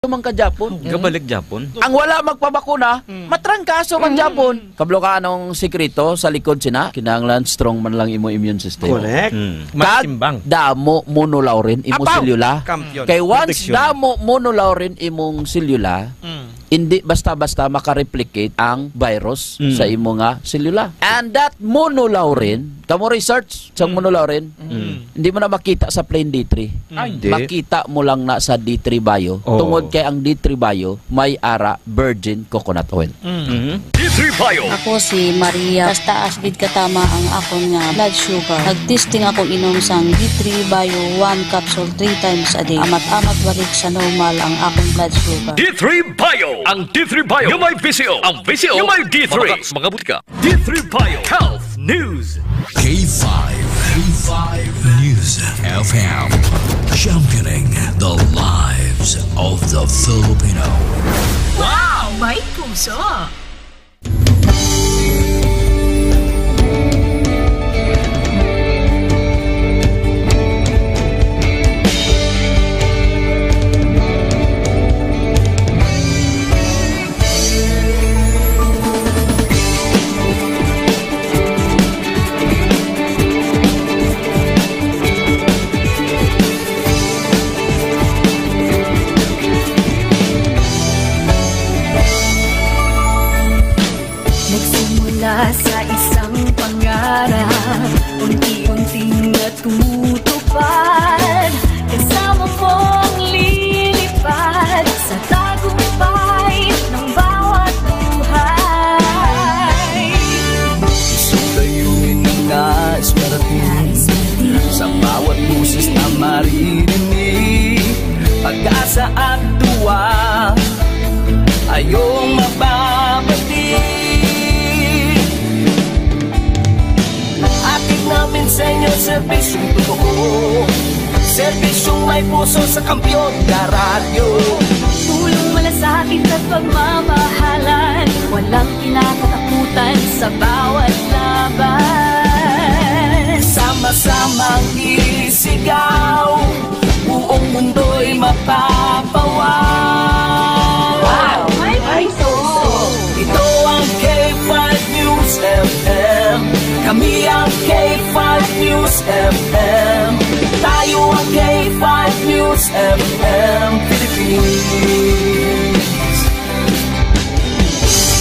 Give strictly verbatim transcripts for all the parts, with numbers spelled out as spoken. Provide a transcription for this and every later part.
man ka Japon. Gabalik Japon. Ang wala magpabakuna, Mm. matrangkaso man Mm. Japon. Kablo ka anong sikreto sa likod sina? Kinahanglan strong man lang imo immune system. Correct. Mm. Mas Kag timbang. damo monolaurin imo Apaw! selula. Kampiyon. Kay once Proteksyon. damo monolaurin imong selula, Mm. hindi basta-basta makareplicate ang virus Mm. sa imo nga selula. And that monolaurin, kamo research sa Mm. monolaurin, Mm. hindi mo na makita sa plain D three. Ay, hindi. Makita mo lang na sa D three Bio. Oh. Tungod kay ang D three Bio may ara virgin coconut oil. Mm. Mhm. D three Bio. Ako si Maria. Taas-taas gid katama ang akon nga blood sugar. Nag-testing ako inom sang D three Bio one capsule three times a day. Amat-amat balik sa normal ang akon blood sugar. D three Bio. Ang D three Bio nga may V C O. Ang V C O nga may D three. Mga, mga butika. D three Bio Health News. K five, K five News F M, championing the lives of the Filipino. Wow! May puso! Nagsimula sa isang pangarap, unti-unting natutupad. Kasama mong lilipad sa tagumpay ng bawat buhay. Isang layunin na nais marating sa bawat boses na maririnig. Pag-asa at tuwa, ayong mababati. Hatid namin sa inyo serbisyong totoo, serbisyong may puso sa Kampiyon na Radyo. Tulong, malasakit at pagmamahalan, walang kinakatakutan sa bawat laban. Sama-samang isigaw, buong mundo'y mapapawaw. Wow! May puso! Ito ang K five News F M. Kami ang K five News F M. Tayo ang K five News F M Philippines.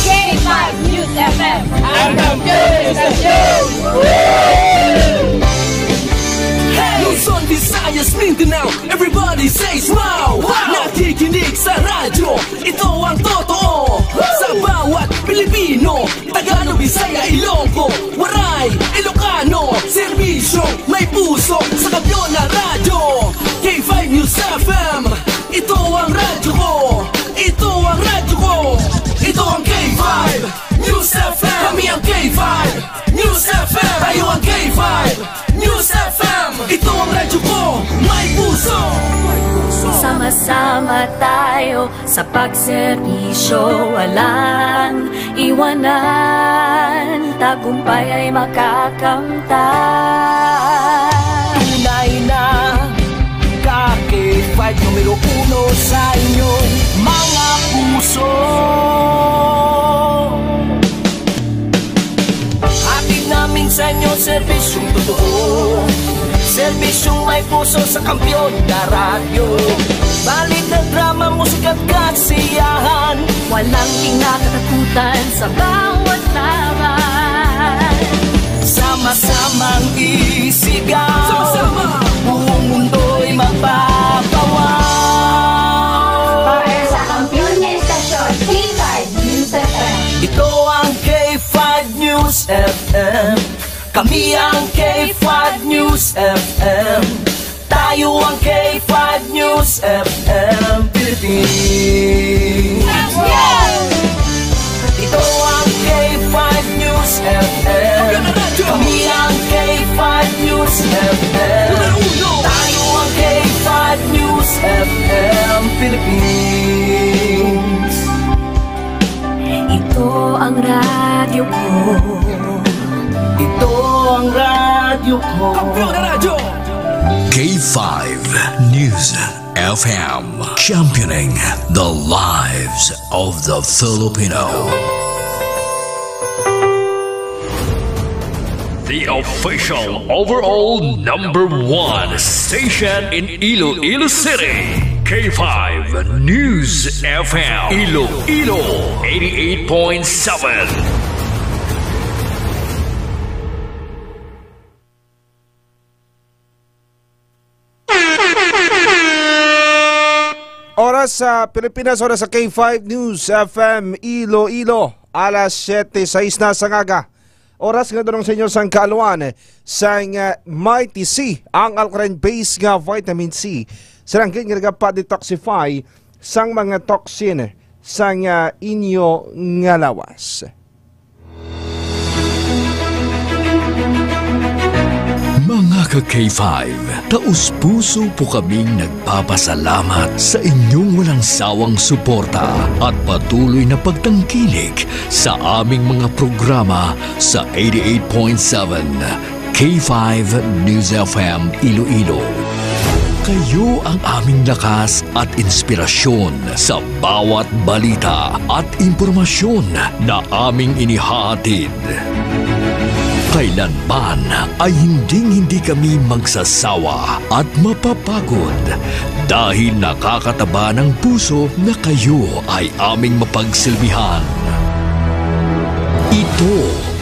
K five News F M, ang kampiyon sa show! Hey! Luzon, Visayas, Mindanao, everybody say smile! Wow! Nakikinig sa radyo, ito ang totoo. Sa bawat Pilipino, Tagalog, Bisaya, Ilonggo, Waray, Ilocano, serbisyo, may puso, sa Kampiyon na Radyo. K five News F M, ito ang radyo ko. Ito ang radyo ko. Ito ang K five News F M. Kami ang K five News F M. Tayo ang K five News F M. Ito ang radyo ko. May puso. Sama-sama tayo sa pagserbisyo. Walang iwanan. Tagumpay ay makakamtan. Tunay na ka K five numero uno sa inyong mga puso. Hatid namin sa inyo serbisyong totoo, serbisyong may puso sa Kampiyon na Radyo. Balita, drama, musika at kasiyahan, walang kinakatakutan sa bawat laban. Sama-samang isigaw, sama-sama, buong mundo'y mapapawaw. Para sa kampiyon nga istasyon, K five News F M. Ito ang K five News F M. Kami ang K five News F M. Tayo ang K five News F M Philippines. Ito ang K five News F M. Kami ang K five News F M. Tayo ang K five News F M Philippines. Ito ang radyo ko. Ito ang radyo ko. Kampiyon na radyo. K five News F M, championing the lives of the Filipino. The official overall number one station in Iloilo City, K five News F M, Iloilo, eighty-eight point seven. Oras sa Pilipinas, oras sa K five News F M Iloilo, alas siyete sais na sang aga. Oras nga dunong sa inyo sang kaaluan sang, ah, Mighty C, ang alkaline base nga vitamin C. Sa ranggit nga nagapa-detoxify sang mga toxin sang, ah, inyo nga lawas. Mga ka K five, taos-puso po kaming nagpapasalamat sa inyong walang sawang suporta at patuloy na pagtangkilik sa aming mga programa sa eighty-eight point seven K five News F M Iloilo. Kayo ang aming lakas at inspirasyon sa bawat balita at impormasyon na aming inihahatid. Kailanman ay hinding-hindi kami magsasawa at mapapagod dahil nakakataba ng puso na kayo ay aming mapagsilbihan. Ito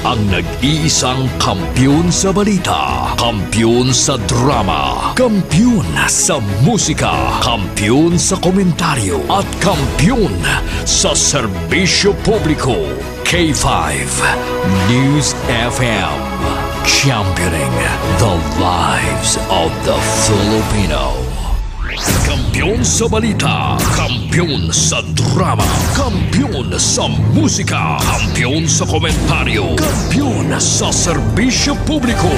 ang nag-iisang kampiyon sa balita, kampiyon sa drama, kampiyon sa musika, kampiyon sa komentaryo, at kampiyon sa serbisyo publiko. K five News F M, championing the lives of the Filipino. Kampiyon sa balita, kampiyon sa drama, kampiyon sa musika, kampiyon sa komentaryo, kampiyon sa serbisyo publiko.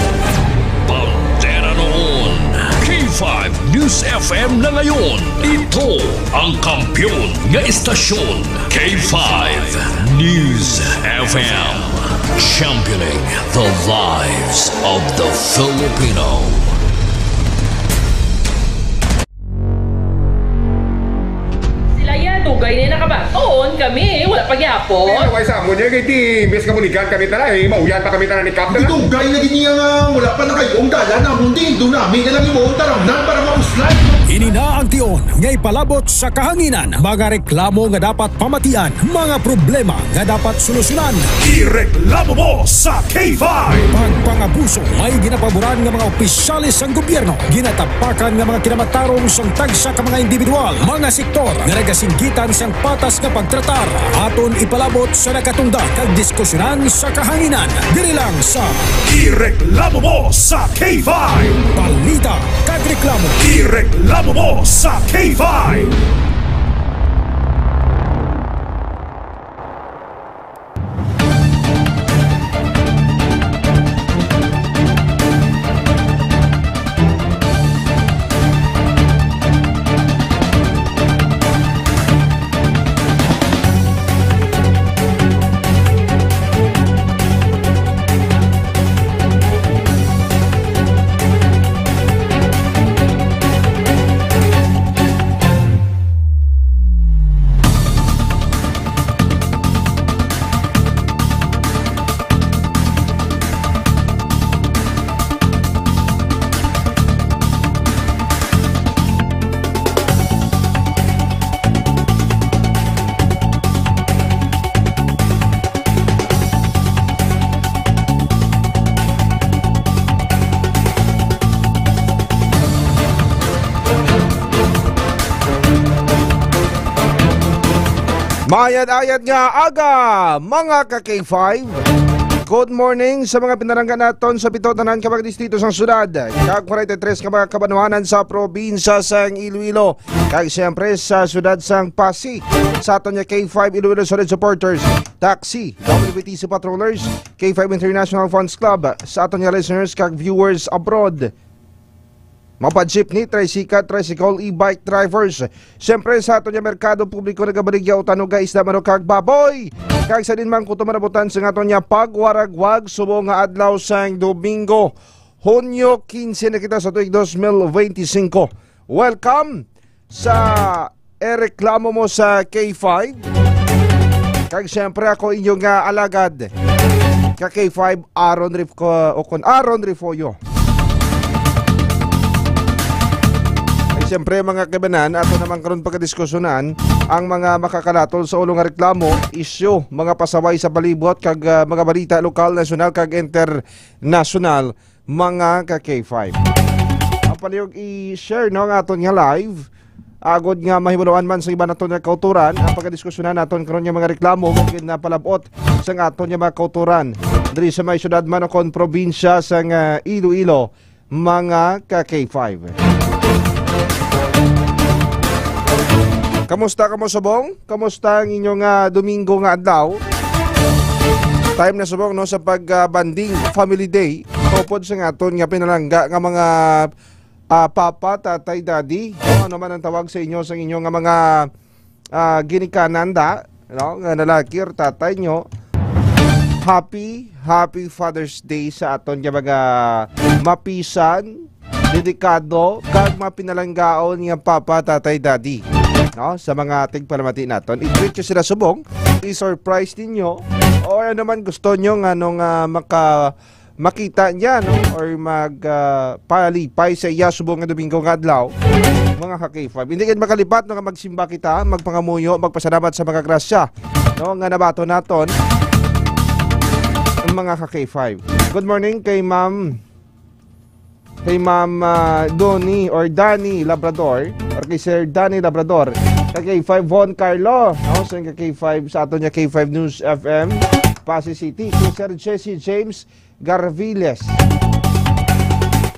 Bandera noon, K five News F M na ngayon. Ito ang kampiyon nga estasyon, K five News F M. Championing the lives of the Filipino. Sila yan, dugay na nakabaton. Kami, wala pa gyapon. Pero why sa amon niya, kay di, imbes nga muligan kami tanan, eh, mauyan pa kami tanan ni Captain. Dugay na gid niya nga wala pa nakayo ang dalan, amon din, doon namin na lang imo ang taramnan para mapuslay. Ini na ang tion nga ipalabot sa kahanginan, mga reklamo nga dapat pamatian, mga problema nga dapat solusyonan. Ireklamo mo sa K five. Pagpangabuso, may ginapaboran nga mga opisyales sang gobyerno, ginatapakan nga mga kinamatarong sang tagsa ka mga individual, mga sektor nga nagasinggitan sang patas nga pagtratar. Aton ipalabot sa nakatundag kag diskusyonan sa kahanginan, diri lang sa Ireklamo mo sa K five. Balita kag reklamo. Ireklamo mo sa K five. Maayad-ayad nga aga, mga ka K five. Good morning sa mga pinalangga naton sa pito tanan ka mga distrito sang syudad, kag forty-three ka mga kabanwanan sa probinsya sang Iloilo, kag siyempre sa syudad sang Passi. Sa aton nga K five Iloilo Solid Supporters, Taxi, W P T C Patrollers, K five International Fans Club, sa aton nga listeners kag viewers abroad. Mga pa-jeepney, tricycle, tricycle, e-bike drivers. Siyempre, sa aton nga merkado publiko, nagabaligya o tanuga, isda, manok, kag baboy. Kag sa din man kuto manabutan sa aton nga pagwaragwag, subong nga adlaw sang Domingo, Hunyo quince na kita sa tuig dos mil veinticinco. Welcome Sa ereklamo mo sa K five. Kag siyempre, ako inyong, ah, alagad ka K five, Aaron Rif-, ko, o kon Aaron Refollo. Kag siyempre, mga kaibanan, ato naman karon pagkadiskusyonan ang mga makakalatol sa ulo nga reklamo, isyu, mga pasaway sa palibot, kag, ah, mga balita lokal, nasyonal, kag internasyonal, mga ka K five. Ang palihog i-share, no, ang aton nga live, agod nga mahibaluan man sa iban naton nga kauturan ang pagkadiskusyonan naton karon nga mga reklamo nga ginapalab-ot sa aton nga mga kauturan diri sa may syudad man o kon probinsya sa, ah, Iloilo, mga ka K five. Kamusta kamo subong? Kamusta ang inyong, ah, Domingo nga adlaw? Time na subong, no, sa pag, ah, bonding family day. Upod sa aton nga pinalangga nga mga, ah, papa, tatay, daddy. Kung ano man ang tawag sa inyo, sa inyo nga mga, ah, ginikanan da, no, nga lalaki or tatay nyo. Happy, happy Father's Day sa aton nga mga mapisan, dedikado, kag mga pinalanggaon nga papa, tatay, daddy, no? Sa mga tigpalamati naton, i-treat nyo sila subong, i-surprise ninyo, or ano man gusto nyo nga nung, ah, maka-, makita niya, no? Or mag, ah, palipay sa iya subong nga Domingo nga adlaw, mga ka K five. Hindi gid makalipat, no, nga magsimba kita, magpangamuyo, magpasalamat sa mga grasya, no, nga nabaton naton, mga ka K five. Good morning kay Ma'am Kay Ma'am, ah, Donnie or Danny Labrador, or kay Sir Danny Labrador, kay K five Von Carlo, no? So, kay K five sa aton niya, K five News F M, Passi City, kay Sir Jesse James Garviles.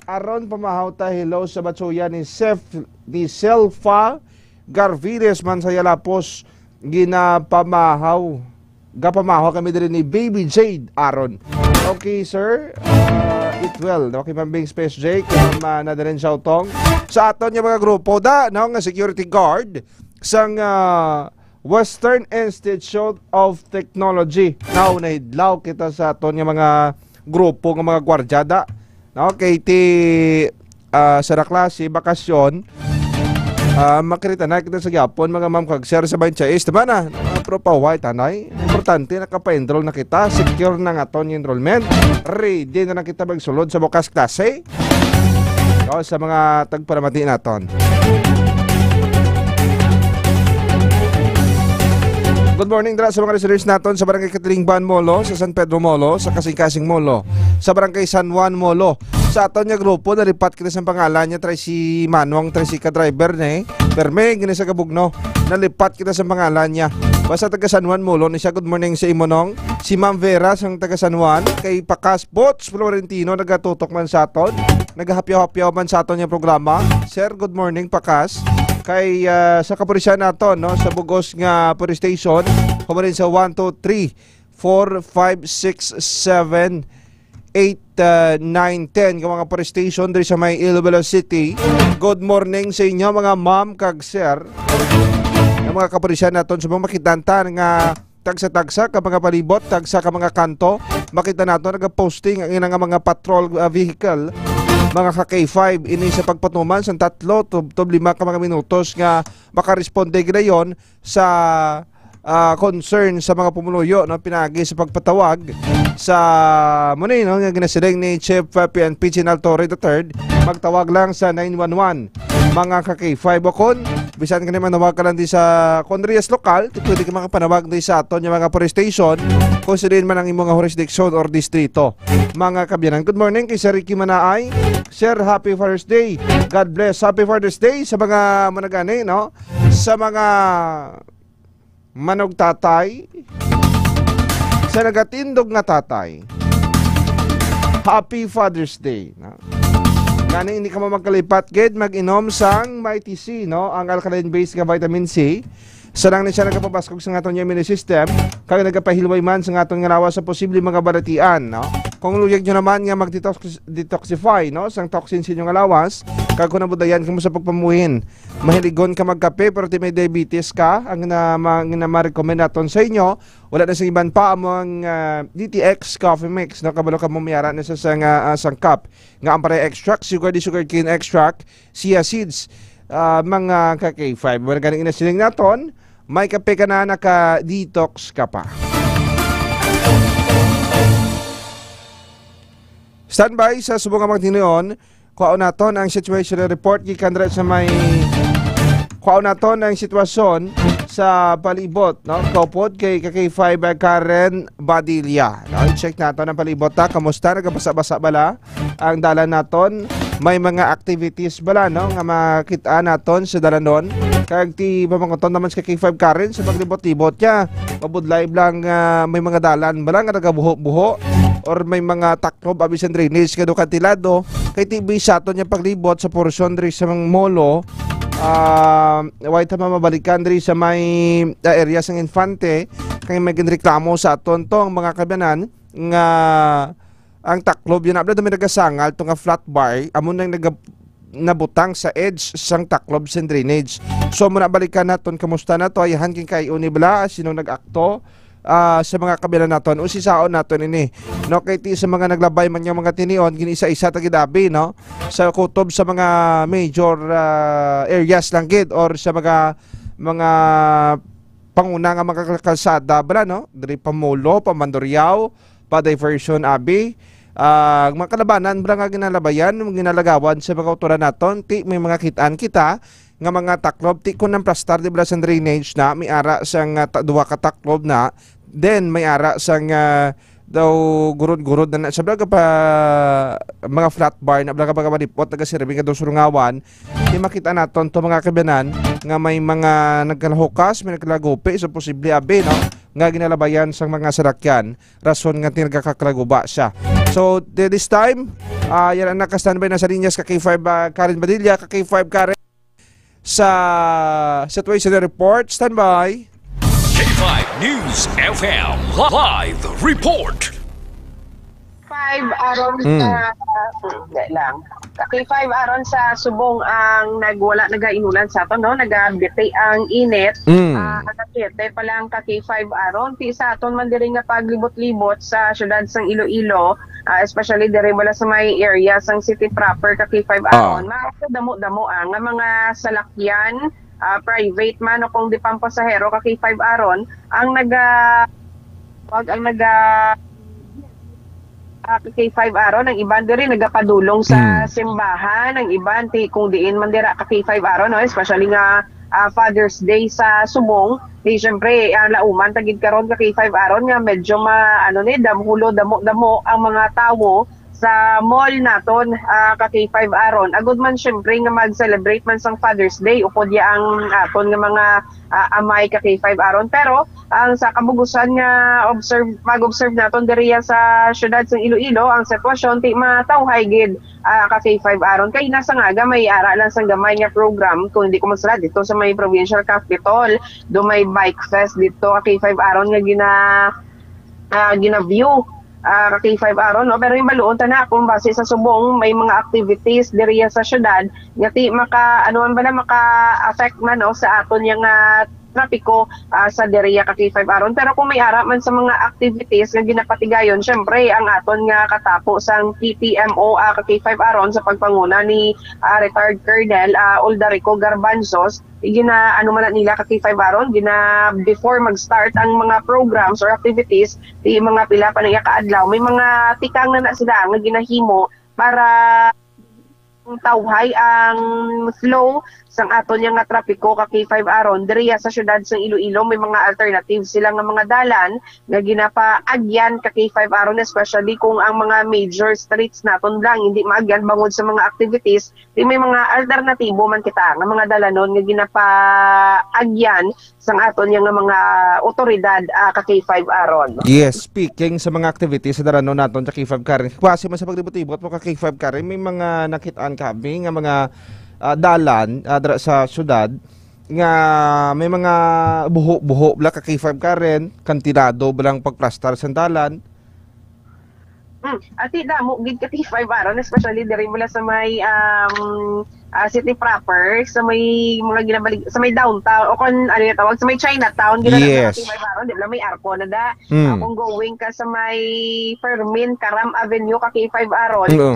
Aron pamahaw ta, hello sa batsuya ni Sef-, ni Selfa Garviles man sa Yalapos, ginapamahaw. Gapamahaw kami diri ni Baby Jade Aaron. Okay, sir. Uh, it well. Okay, Ma'am Bing Space Jake, Ma'am, uh, Nadalyn Xiaotong. Sa aton nga mga grupo, da, no, nga security guard sang, uh, Western Institute of Technology. Now, nahidlaw kita sa aton nga mga grupo nga mga gwardyada. No, kay ti, ah, sa klase, bakasyon, ah, makita na kita sa gyapon, mga ma'am kag sir, sa twenty-six. Tama na, mga tropa, white, anay. Importante, nakapa-enroll na kita. Secure na nga aton enrollment. Ready na na kita magsulod sa bukas klase. O, sa mga tagpalamati naton. Good morning dira sa mga listeners naton sa Barangay Katilingban Molo, sa San Pedro Molo, sa Kasing-Kasing Molo, sa Barangay San Juan Molo. Sa aton nga grupo, nalipat kita sa pangalan niya, try si Manong, try si ka-driver ni Perme, gini sa Kabugno. Nalipat kita sa pangalan niya. Basta taga San Juan Molo ni siya. Good morning sa imo, Nong. Si Ma'am Vera, sang taga San Juan, kay Pakas Boots Florentino, nagatutok man sa aton. Nagahapyaw-hapyaw man sa aton nga programa. Sir, good morning, Pakas. Kay, ah, sa kapulisan naton, no, sa bugos nga police station, humalin sa one two three, four, five, six, seven, eight, ah, nine, ten, nga mga police station diri sa may Iloilo City. Good morning sa inyo, mga ma'am kag sir. Ang mga kapulisan naton sa mga makitantan nga tagsa-tagsa ka mga palibot, tagsa ka mga kanto, makita nato nagaposting ang ilang mga patrol, ah, vehicle, mga ka K five, ini sa pagpatuman sa tatlo to, to lima ka mga minutos nga makaresponde gidayon sa, ah, concern sa mga pumuluyo, no, pinagi sa pagpatawag sa muni, no, nga ginasiling ni Chief, ah, P N P General Torre the third, magtawag lang sa nine one one. Mga ka K five, o kon bisan ka naman nawag ka lang di sa kon riyas lokal, di pwede ka makapanawag di sa aton nga mga police station kung sa diin man ang imong nga jurisdiction or distrito. Mga kabyanan, good morning kay Sir Ricky Manaay. Sir, happy Father's Day. God bless. Happy Father's Day sa mga managani, no? Sa mga manugtatay, sa nagatindog nga tatay, Happy Father's Day, no? Gani, hindi ka mo magkalipat gid mag-inom sang Mighty C, no? Ang alkaline base nga vitamin C. Sa lang ni siya nagapabaskog sa aton nga immune system, kag nagapahilway man sa aton nga lawas sa posible mga balatian, no? Kung luyag nyo naman nga mag-detox-, detoxify, no, sang toxin sa inyo nga lawas, kag kung nabudayan kamo sa pagpamuhin, mahiligon ka magkape, pero ti may diabetes ka, ang na, ma-, nga ma-recommend naton sa inyo, wala na sa iban pa, amo ang, ah, D T X Coffee Mix, no? Kabalo ka mo may ara na sa, sa nga, ah, sangkap nga ampalaya extract, sugar di sugar cane extract, chia seeds, ah, mga ka-K five. Wala ganing inasiling naton, may kape ka na, naka-detox ka pa. Standby sa subong nga mga tinuon. Kuhaon naton ang situation report gikan dira sa may, kuhaon naton ang sitwasyon sa palibot, no? Kaupod kay ka-K five Karen Badilla, no? I-check naton ang palibot, ha? Kamusta? Nagabasa-basa bala ang dalan naton? May mga activities bala, no, nga makita naton sa dalanon? Kag ti pamangkuton naman sa ka-K five Karen sa paglibot-libot niya. Mabudlay lang, ah, may mga dalan bala nga nagabuho-buho or may mga taklob abi sa drainage kado kantilado. Kay ti bi sa aton niya paglibot sa porsyon diri sa mga molo, ah, way ta mamabalikan diri sa may, ah, area sang Infante, kay may ginreklamo sa aton to ang mga kabanan nga ang taklob yun, abla, may nagasangal to nga flat bar, amo nang naga-, nabutang sa edge sang taklob sa drainage. So, muna balikan naton, kamusta na to? Ayahan king kay uni bala, sino nag-akto, ah, sa mga kabilan naton? Usisaon naton ini. No, kay ti sa mga naglabay man nga mga tinion, gin-isa-isa ta gid abi, no? Sa kutob sa mga major, ah, areas lang gid or sa mga, mga panguna nga mga kalsada bala, no? Diri pa Molo, pa Mandurriao, pa diversion abi. Ah, mga kalabanan bala nga ginalabayan, ginalagawan sa mga otoran naton, ti may mga kitaan kita nga mga taklob, ti kun ang plastar di bala sang drainage na, may ara sang, ah, ta-, duha ka taklob na, then may ara sang, ah, daw gurod-gurod na na siya. Bala pa mga flat bar na, bala pa malipot, nagasirbing ka daw surungawan, di makita naton to mga kabanan nga may mga nagkalahukas, may nagkalagupi, so posible abi, no? Nga ginalabayan sang mga salakyan, rason nga tinagakakalaguba siya. So, th-, this time, ah, yan ang naka-standby na sa linyas ka K five, ah, Karen Badilla, ka K five Karen, sa situation report. Standby. K five News F M live report. Five aron Mm. sa, hmm, di lang. Ka K five aron sa subong ang nagwala, nagainulan sa aton, no? Nagabiti ang init. Mm. Ah, alas siyete pa lang ka K five aron. Ti sa aton man diri nga paglibot-libot sa siyudad sang Iloilo, ah, especially diri wala sa may area sang city proper ka K five Ah. aron. Mga damo-damo, ah, nga mga salakyan, ah, private man o kung di pang pasahero ka K five aron, ang naga-, wag ang naga-, ah, ka K five aron, ang iban diri nagapadulong sa Mm. simbahan, ang iban ti kung diin man dira ka K five aron, no? Especially nga, ah, Father's Day sa subong, di syempre, ang lauman ta gid karon ka K five aron nga medyo ma-, ano ni, damhulo, damo-damo ang mga tawo sa mall naton, ah, ka K five aron. Agud man syempre nga mag-celebrate man sang Father's Day, upod ya ang aton nga mga, ah, amay ka K five aron. Pero ang sa kabugusan nga observe, pag-observe naton diriya sa siyudad sang Iloilo, ang sitwasyon ti matawhay gid, ah, ka K five aron. Kay nasa nga aga may ara lang sang gamay nga program, kung hindi ko magsala, dito sa may provincial capitol, do may bike fest dito ka K five aron nga gina-, ah, gina-view, ah, ka K five aron, no? Pero yung baluon ta na kung base sa subong, may mga activities diriya sa syudad nga ti maka, ano man ba na, maka-affect man, no, sa aton yang, ah, trapiko, ah, sa diriya ka K five aron. Pero kung may ara man sa mga activities nga ginapatigayon, syempre, ang aton nga katapo sang P T M O, ah, ka K five aron sa pagpanguna ni, ah, retired Colonel, ah, Uldarico Garbanzos, gina-, ano man na nila ka K five aron, gina-, before mag-start ang mga programs or activities, di mga pila pa na iya ka adlaw, may mga tikang na na sila nga ginahimo para tawhay ang flow sang aton nga trapiko ka K five aron. Diriya sa syudad sang Iloilo, may mga alternative sila nga mga dalan nga ginapaagyan ka K five aron, especially kung ang mga major streets naton lang hindi maagyan bangod sa mga activities. Di may mga alternatibo man kita nga mga dalanon nga ginapaagyan sang aton nga mga otoridad, ah, ka K five aron. Yes, speaking sa mga activities sa dalanon naton sa K five Karen, klase man sa paglibot-libot mo ka K five Karen, may mga nakitaan kami nga mga, ah, dalan, ah, dira sa syudad nga may mga buho-buho bala ka K five Karen, kantilado bala ang pagplastar sa dalan. Hmm, ati damo gid ka K five aron, especially diri mula sa may, um, ah, city proper, sa may mga ginabalig-, sa may downtown, o kung ano yung tawag, sa may Chinatown, gina Yes. K five aron, di ba, may arko na da. Mm. Ah, kung going ka sa may Fermin, Karam Avenue, ka K five aron, Oo.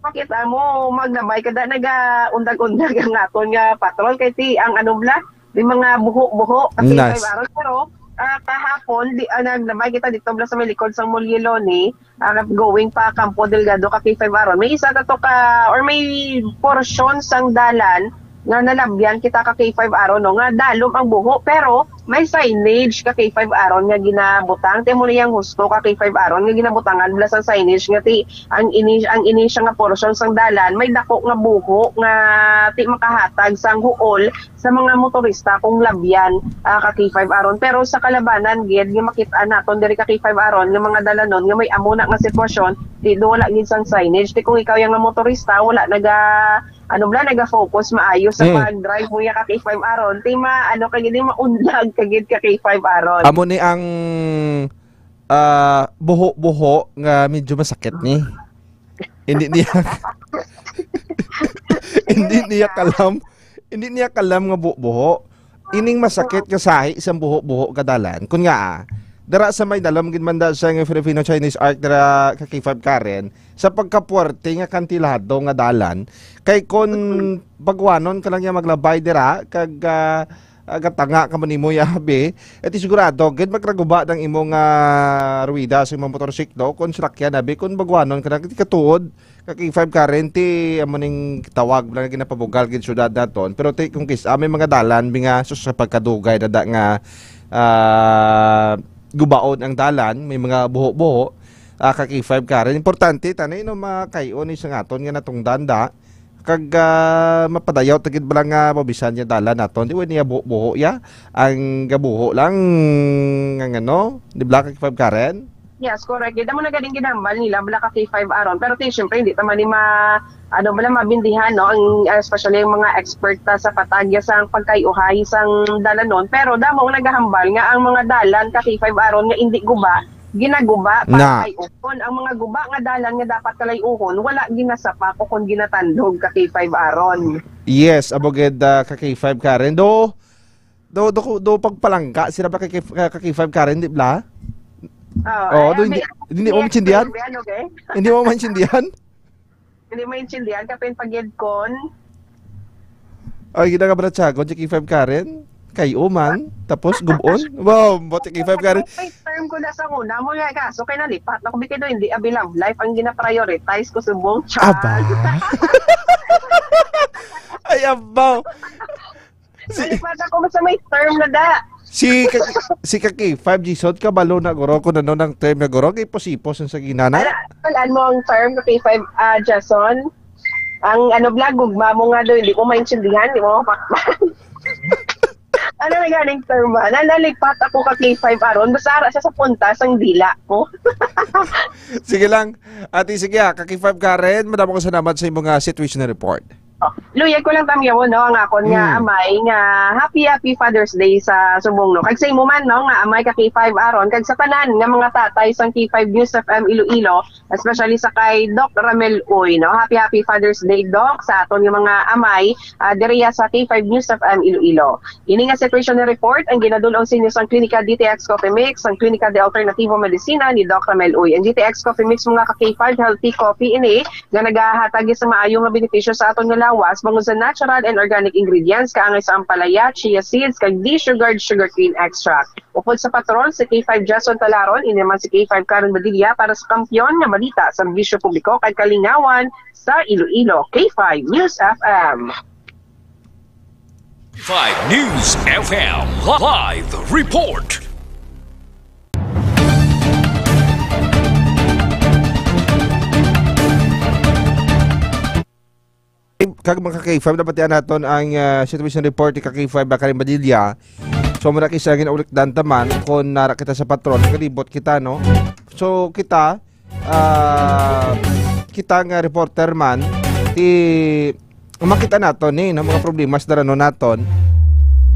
Pakita mo, maglabay ka da, nagaundag-undag ang aton nga patrol. Kay ti, ang ano bla, di mga buho-buho, kasi Nice. five aron. Pero, ah, kahapon, di, ah, naglabay kita dito bla sa may likod sang Mulyeloni, ah, going pa Campo Delgado ka K five aron. May isa ka to ka, or may portion sang dalan nga nalabyan kita ka K five aron, no, nga dalom ang buho, pero may signage ka K five aron nga ginabutang. Ti mo niyang husto ka K five aron nga ginabutangan bla sang signage nga ti ang ini, ang ini siya nga portion sang dalan may dako nga buho nga ti makahatag sang huol sa mga motorista kung labyan, ah, ka K five aron. Pero sa kalabanan gid nga makit-an naton diri ka K five aron nga mga dalanon nga may amo na nga sitwasyon, di do wala gid sang signage. Ti kung ikaw yang nga motorista, wala naga, ano bla, naga-focus maayo sa Mm. pag-drive mo ya ka K five aron. Ti ma, ano ka gid, maunlag ka gid ka K five aron. Amo ni ang, ah, buho-buho nga medyo masakit ni. Hindi niya, hindi niya kalam, hindi niya kalam nga buho-buho. Ining masakit nga sahi sang buho-buho ka dalan. Kun nga, ah, dara sa may dalom gid man da sa nga Filipino-Chinese Arc dira ka K five Karen, sa pagkapuwerte nga kantilado nga dalan, kay kun bagwanon ka lang ya maglabay dira, kag, ah, ah, gatanga ka man nimo ya, abi, iti sigurado gid magraguba ang imo nga ruwida sa imong motorsiklo, kun salakyan, abi, kun bagwanon ka lang, ti katuod, ka K five Karen, ti amo ning tawag lang ginapabugal gid syudad naton. Pero ti kung kis-, ah, may mga dalan bi nga sus, sa pagkadugay na da nga, ah, gubaon ang dalan, may mga buho-buho, ah, ka K five Karen. Importante tani no makay-on ni sa ngaton nga natungdan da. Kag, ah, mapadayaw ta gid bala nga mabisan nga dalan naton. Di wala niya buho-buho ya. Ang gabuho lang ang ano, di bala ka K five Karen? Yes, correct. Gid amo na gading ginambal nila bala ka K five aron. Pero ti, syempre, hindi ta man ni ma, ano bala, mabindihan, no? Ang, especially ang mga expert ta sa patagya sang pagkayuhay sang dalanon. Pero damo ang nagahambal nga ang mga dalan ka K five aron nga hindi guba, ginaguba para Na. kay-uhon. Ang mga guba nga dalan nga dapat kalay-uhon, wala ginasapak o kon ginatandog ka K five aron. Yes, amo gid, ah, ka K five Karen. Do, do, do, do pagpalangga sila ba kay, kay, kay K five Karen, di bala? Oo, Oo, ay, do, hindi, may, hindi mo may maintindihan? experience, okay? Hindi mo maintindihan? Hindi maintindihan, kapin pagid kon. Ay, gina nga baratsagon, si K five Karen? Kay Uman? Tapos, gubon? Wow, bote K five Karen. May term ko na sa una mo nga kaso, kay nalipat na ko, bitido, hindi abi love life ang gina-prioritize ko subong. Char. Aba. Ay, abaw. Si Nalipat ako sa may term na da. Si ka, si ka K five, Jason, kabalo na guro kung ano nang term na guro, kay ipos-ipos ang sa ginana. Ala, talaan mo ang term ka K five, ah, Jason? Ang ano, bla, gugma mo nga do, hindi mo maintindihan, hindi mo mapakpan. Ano na ganing term ba? Nalalipat ako ka K five aron, basta ara siya sa punta sang dila ko. Sige lang. Ate, sige, ah, ka K five Karen, madamo ka salamat sa imong, ah, situation report. Oh, luyag ko lang tamyawon, no, ang akon nga Hmm. amay nga happy, happy Father's Day sa subong, no. Kag sa imo man, no, nga amay ka K five aron, kag sa tanan nga mga tatay sang K five News F M Iloilo, especially sa kay Doc Ramel Uy, no. Happy, happy Father's Day, Doc, sa aton nga mga amay, ah, diriya sa K five News F M Iloilo. Ini nga situation report ang ginadul-ong sa inyo sang Klinika D T X Coffee Mix, sang Klinika de Alternativo Medicina ni Doc Ramel Uy. Ang D T X Coffee Mix, mga ka K five, healthy coffee ini nga nagahatag sa maayo nga benepisyo sa aton nga lawas bangod sa natural and organic ingredients kaangay sa ampalaya, chia seeds, kag desugared sugarcane extract. Upod sa patrol si K five Jason Talaron, ini naman si K five Karen Badilla para sa Kampiyon nga Balita sa Bisyo Publiko kag Kalingawan sa Iloilo, K five News F M. Five News F M live report. Kag mga ka K five, nabatian naton ang, ah, situation report ni ka K five Bakarin Badilla. So, mura kay sa gin-ulikdan ta man, kung nara kita sa patrol, kalibot kita, no? So, kita, ah, kita nga reporter man, ti, makita naton ni, no, mga problema sa dalanon naton.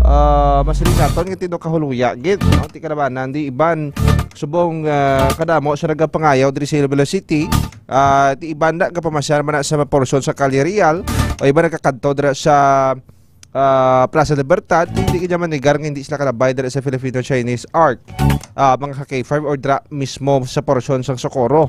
Ah, masiling naton nga ti do kahuluya gid, no? Ti kalabanan, di iban subong, ah, kadamo sa nagapangayaw diri sa Iloilo City. Ah, ti iban na gapamasyar man na sa portion sa Calle Real, o iban nagakadto dira sa, ah, Plaza Libertad, hindi kanya manigar nga hindi sila kalabay dira sa Filipino-Chinese Arc, ah, mga ka K five, or dira mismo sa portion sang Socorro.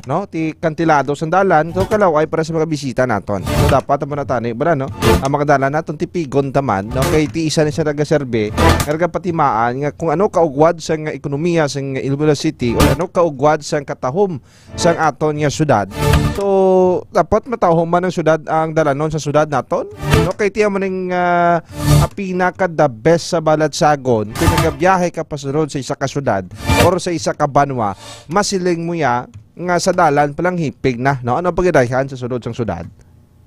no, ti kantilado sang dalan, so kalaw-ay para sa mga bisita naton. So dapat amo na tani, bala, no, ang mga dalan naton tipigon ta man, no, kay ti isa ni sa nagaserbe nga nagapatimaan nga kung ano kaugwad sang ekonomiya sang Iloilo City o ano kaugwad sang katahom sang aton nga syudad. So dapat matahom man ang syudad, ang dalanon sa syudad naton, no, kay ti amo ning, ah, ah, pinaka the best sa balatsagon kung nagabiyahe ka pasulod sa isa ka syudad or sa isa ka banwa, masiling mo ya nga sa dalan pa lang hipig na, no? Ano ang pagidayhan sa sulod sang syudad?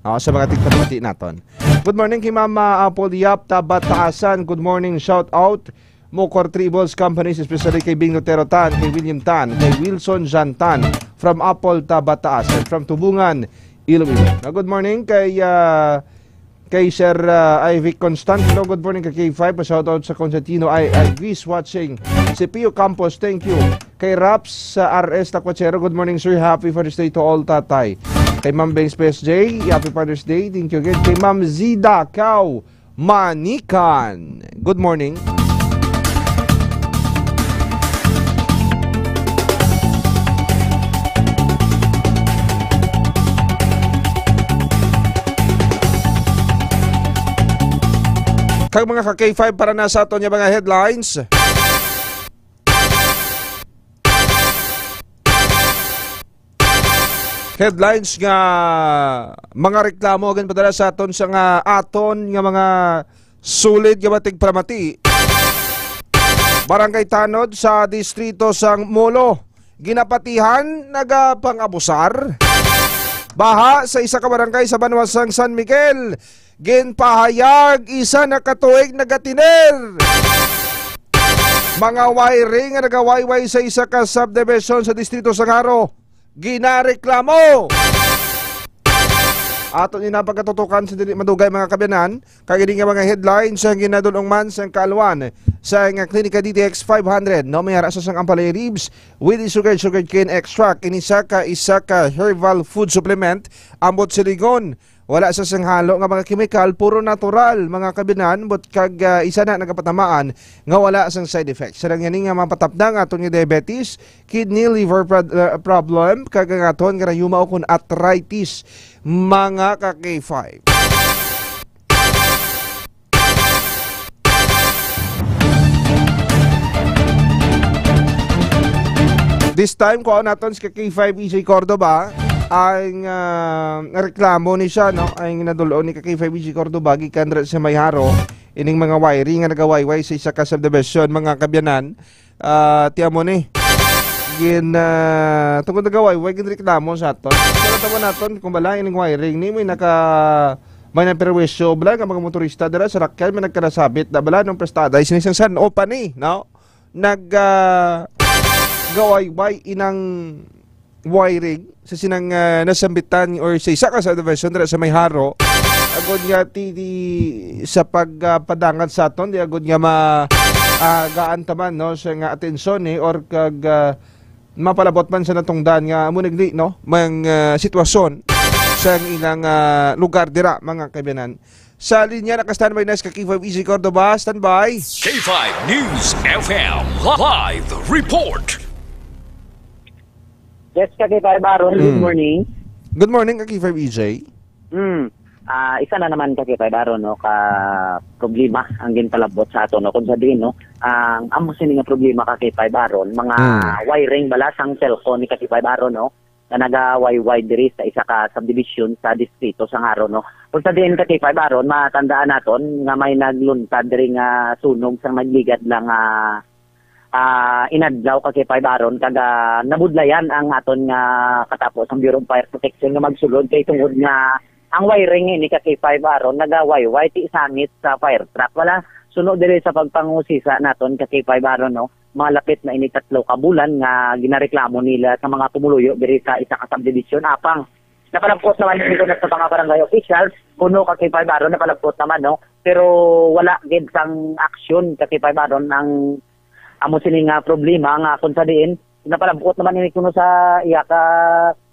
No, sa mga tigpamati naton. Good morning kay Mama Apple Yap, Tabataasan. Good morning, shout out. Mocor Tribbles Companies, especially kay Bing Lutero Tan, kay William Tan, kay Wilson Jan Tan, from Apple, Tabataasan, from Tubungan, Iloilo. Ah, good morning kay, ah, kay Sir, ah, Ivy Constant. Hello, good morning kay K five. Pa-shoutout sa Constantino I, Ivis watching. Si Pio Campos, thank you. Kay Raps sa R S Tacuachero, good morning, sir. Happy Father's Day to all, tatay. Kay Ma'am Benz P S J, happy Father's Day. Thank you again. Kay Ma'am Zida Cao Manikan, good morning. Kag mga ka K five, para na sa aton nga mga headlines. Headlines nga mga reklamo ginpadala sa aton sa nga aton nga mga sulid nga batig pamati. Barangay Tanod sa distrito sang Molo, ginapatihan nagapang-abusar. Baha sa isa ka barangay sa banwa sang San Miguel, ginpahayag isa na ka tuig nagatiner. Mga wiring nga nagawayway sa isa ka subdivision sa distrito sang Jaro, ginareklamo. Ato ni napagkatutukan sa dili madugay, mga kabiyanan, kag ini nga mga headlines ang ginadulong man sang kaalwan sa nga Klinika D T X five hundred, no, may ara sa sang ampalaya leaves with sugar, sugar cane extract. Ini sa ka isa ka herbal food supplement, ambot silingon. Wala sa sang halo nga mga kemikal, puro natural, mga kabiyanan, but kag, ah, isa na nagapatamaan nga wala sang side effects. Sa lang yani nga mapatapda nga aton nga diabetes, kidney, liver prod-, ah, problem, kag ang aton nga rayuma o kun arthritis, mga ka K five. This time, kuha naton si ka K five E J Cordova. Ang, ah, reklamo ni siya, no? Ang nadulon ni ka K five E J Cordova, gikan dira sa may Jaro, ining mga wiring nga nagawayway sa isa ka subdivision, mga kabiyanan. Ah, ti amo ni. Gin, ah, tungod nagawayway, ginreklamo sa aton. Pero tama naton, kung bala, ining wiring ni, may naka, may naperwisyo, bala, nga mga motorista dira sa Rakyan, may nagkanasabit na bala, nung prestada, sining sang san-o pa ni, no? Nag, ah, gawayway inang wiring sa sinang, ah, nasambitan or sa isa ka subdivision dira sa may Jaro. Agod nga ti, di, sa pag, ah, padangat sa aton, di agod nga ma, ah, gaan ta man, no, sa nga atensyon, eh, or kag, ah, mapalabot man sa natungdan nga amo nagdi, no, mang, ah, sitwasyon sa ilang, ah, lugar dira, mga kabiyanan. Sa linya, naka-standby na si ka K five E J Cordova. Standby. K five News F M live report. Yes, ka K five Baron, good Mm. morning. Good morning, ka K five E J. Mm. Ah, isa na naman, ka K five Baron, no, ka problema ang ginpalabot sa ato, no, kung sa diin, no, ang amo sini nga problema, ka K five Baron, mga Mm. wiring bala sang telco ni, ka K five Baron, no, nga nagawayway diri sa isa ka subdivision sa distrito sang Jaro, no. Kung sa diin, ka K five Baron, matandaan naton nga may nagluntad diri nga sunog sang nagligad lang nga, ah, inadlaw, ka K five Baron, kag, ah, nabudlayan ang aton nga katapo sang Bureau of Fire Protection nga magsulod kay tungod nga ang wiring ini, ka K five Baron, nagawayway ti sangit sa fire truck. Wala, suno diri sa pagpangusisa naton, ka K five Baron, no, malapit na ini tatlo ka bulan nga ginareklamo nila sa mga pumuluyo diri sa isa ka subdivision. Apang napalagpot naman ini kuno sa mga barangay officials, kuno, ka K five Baron, napalagpot naman, no? Pero wala gid sang aksyon, ka K five Baron, ang amo sini nga problema nga kung sa diin napalabot naman ini kuno sa iya ka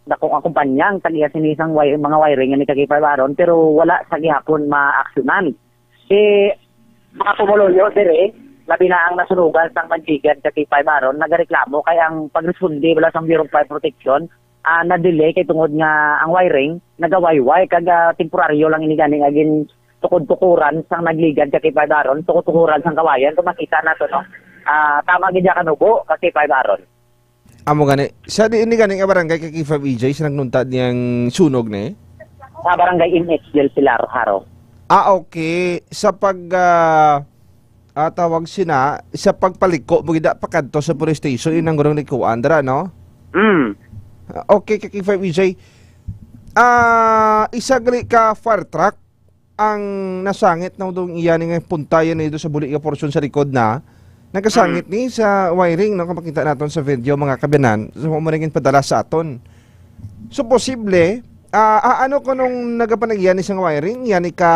dakong kumpanya ang tag-iya sini sang wire, mga wiring ni, ka K five Baron, pero wala sa gihapon maaksyonan. Si mga pumuluyo diri, labi na ang nasunugan sang mantigan, ka K five Baron, nagareklamo kay ang pagresponde bala sang Bureau of Fire Protection Ah, na-delay kay tungod nga ang wiring nagawayway kag, ah, temporaryo lang ini gani nga gin tukod-tukuran sang nagligad ka K five Aaron, tukod-tukuran sang kawayan kung makita nato, no? Ah, tama gid ya kanubo ka K five Aaron. Amo gani. Sa di ini gani nga barangay ka K five E J sa nagnuntad niyang sunog ni? Sa barangay M H del Pilar, Haro. Ah, okay. Sa pag, ah, ah, tawag sina, sa pagpaliko mo gid pakadto sa police station, inang gurang likuan dira, no? Mm. Ah, okay, ka K five E J. Ah, isa gali ka fire truck ang nasangit na dong iya ni nga puntayan na ito sa buli nga porsyon sa likod na nagkasangit Mm. ni sa wiring, no, kung makita naton sa video, mga kabiyanan, so mo rin padala sa aton. So, posible, ah, ah, ano ko nung nagapanagyan ni sang wiring, yan ni ka,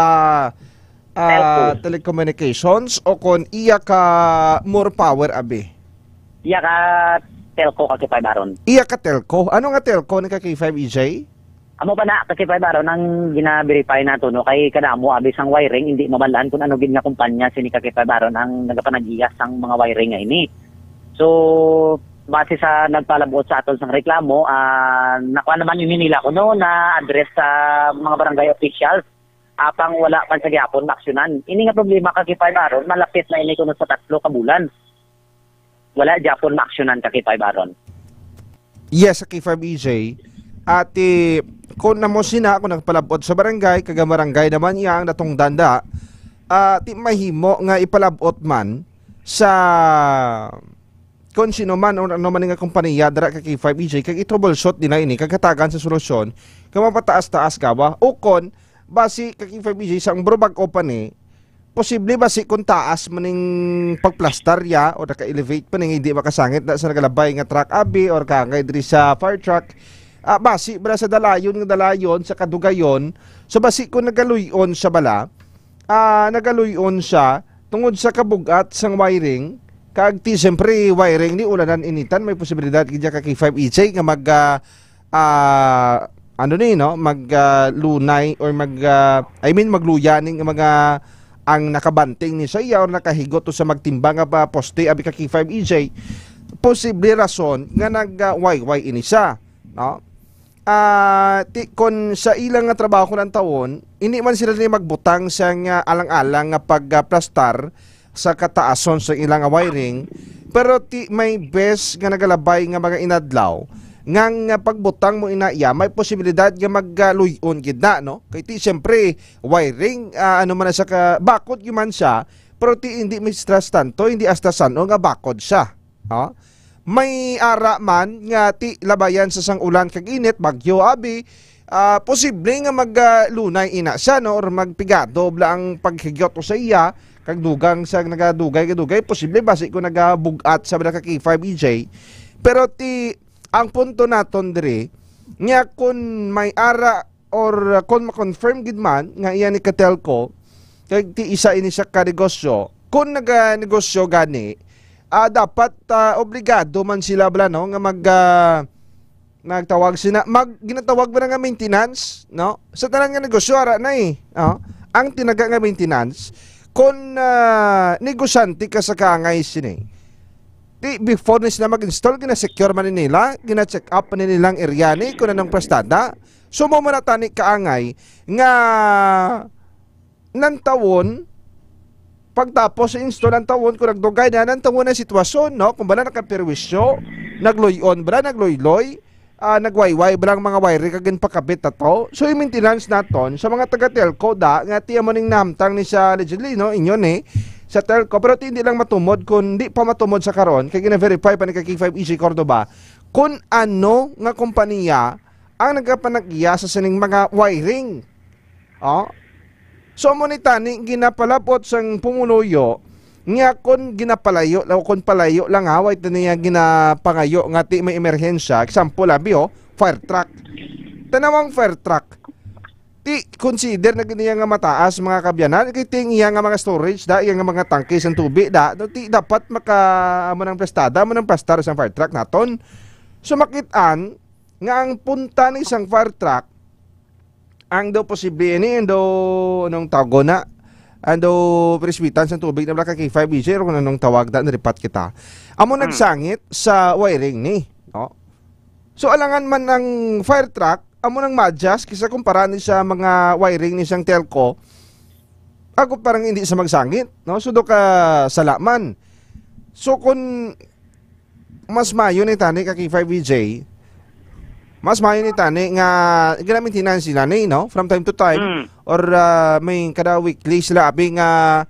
ah, Telco. Telecommunications o kon iya ka more power, abi? Iya ka telco ka K five Aaron. Iya ka telco. Ano nga telco ni ka K five E J? Amo pa na, ka K five Aaron, ang gina-verify nato, no, kay kadamo abi sang wiring, hindi mabalaan kung ano gid nga kumpanya sini ka K five Aaron ang nagapanag-iya sang mga wiring nga ini. So, base sa nagpalabot sa aton sang reklamo, ah, nakuha naman ini nila kuno na address sa mga barangay officials. Apang wala man sa gyapon maaksyonan. Ini nga problema ka K five Aaron, malapit na ini kuno sa tatlo ka bulan. Wala gyapon maaksyonan ka K five Aaron. Yes, sa K five E J. Ati, kung namo sina, kung nagpalabot sa barangay, kag ang barangay naman iya ang natungdan da, ah, ti mahimo nga ipalabot man sa kung sino man o ano man nga kompanya dira ka K five E J, kag i-troubleshoot nila ini, kag hatagan sa solusyon, kag mapataas-taas gawa. O kon, basi ka K five E J sa ang bro bag-o pa ni, posible basi kung taas man ning pagplastar ya o naka-elevate pa ning hindi makasangit na sa nagalabay nga truck abi or kangay diri sa fire truck, ah, basi bala sa dalayon nga dalayon sa kadugayon, so basi kung nagaluy-on siya bala, ah, nagaluy-on siya tungod sa kabugat sang wiring, kag ti siyempre wiring ni ulanan initan, may posibilidad gid ka K five E J nga mag, ah, ah, ano ni, no, mag, ah, lunay or mag, ah, I mean, magluya ning mga ang nakabanting ni sa iya or nakahigot to sa magtimbang nga pa poste abi ka K five E J, posible rason nga nag, ah, wayway ini siya, no? Ah, ti, kon sa ilang nga trabaho lang tawon, hindi man sila ni magbutang sa nga alang-alang nga pagplastar sa kataason sa ilang nga wiring, pero ti may bes nga nagalabay nga mga inadlaw nga, nga pagbutang mo ina iya, may posibilidad nga magluy-on gid na, no? Kay ti siyempre wiring, ah, ano man na sa ka, bakod gyud man siya, pero ti hindi mistras tanto, hindi hasta san-o nga bakod siya. Ha? May ara man nga ti labayan sa sang ulan kag init, bagyo abi, ah, posible nga mag, ah, lunay ina siya, no, or magpigado bala ang paghigyot ko sa iya, kag dugang sa nagadugay-kadugay, posible basi ko nagabug-at sa bala ka K five E J. Pero ti, ang punto naton diri, nga kun may ara or, uh, kon ma-confirm gid man nga iya ni ka telco, kay ti isa ini siya ka negosyo. Kon naganegosyo gani, ah, dapat, ah, obligado man sila bala, no, nga mag, ah, nagtawag sina, mag, ginatawag ba na nga maintenance, no? Sa tanan nga negosyo, ara na eh. Oh. Ang tinaga nga maintenance, kon, ah, negosyante ka sa kaangay sini, ti before ni sila mag-install, gina-secure man ni nila, gina-check up man ni nila ang area ni kung anong prestada. So, mo man na tani kaangay nga nantawon, pagtapos sa install nantawon, kung nagdugay na, nantawon ang sitwasyon, no? Kung bala nakaperwisyo, nagluy-on bala, nagluyloy, ah, nagwayway bala ang mga wire kag ginpakabit na to. So, yung maintenance naton sa mga taga-telco da, nga ti amo ning nahamtang ni sa allegedly, no? Inyo ni sa telco, pero ti hindi lang matumod, kun di pa matumod sa karon, kay gina-verify pa ni ka K five E J Cordova, kun ano nga kompanya ang nagapanag-iya sa sining mga wiring. Oh? So, amo ni tani, ginapalabot sang pumuluyo nga kon ginapalayo, o kon palayo lang ha, way tani nga ginapangayo nga ti may emerhensya. Example, abi, oh, fire truck. Tanawang fire truck. Ti consider na gid niya nga mataas, mga kabyanan, kay ting iya nga mga storage da, iya nga mga tangke sang tubig da, no, ti dapat maka, amo nang prestada, amo nang prestar sang fire truck naton. So, makit-an nga ang punta ni sang fire truck, ang daw posible ini, ang daw, anong tawag na, ang daw presbitan sa tubig na wala ka K five E J, kung anong tawag na, naripat kita. Amo Hmm. nagsangit sa wiring ni, no? So, alangan man ang fire truck, amo nang ma-adjust kisa kumpara ni sa mga wiring ni sang telco, ako parang hindi sa magsangit, no? So, do ka salaman. So, kung mas mayo ni tani ka K five E J, mas mayo ni tani nga gina-maintenance nila ni, no? From time to time, Mm. or, ah, may kada weekly sila abi nga,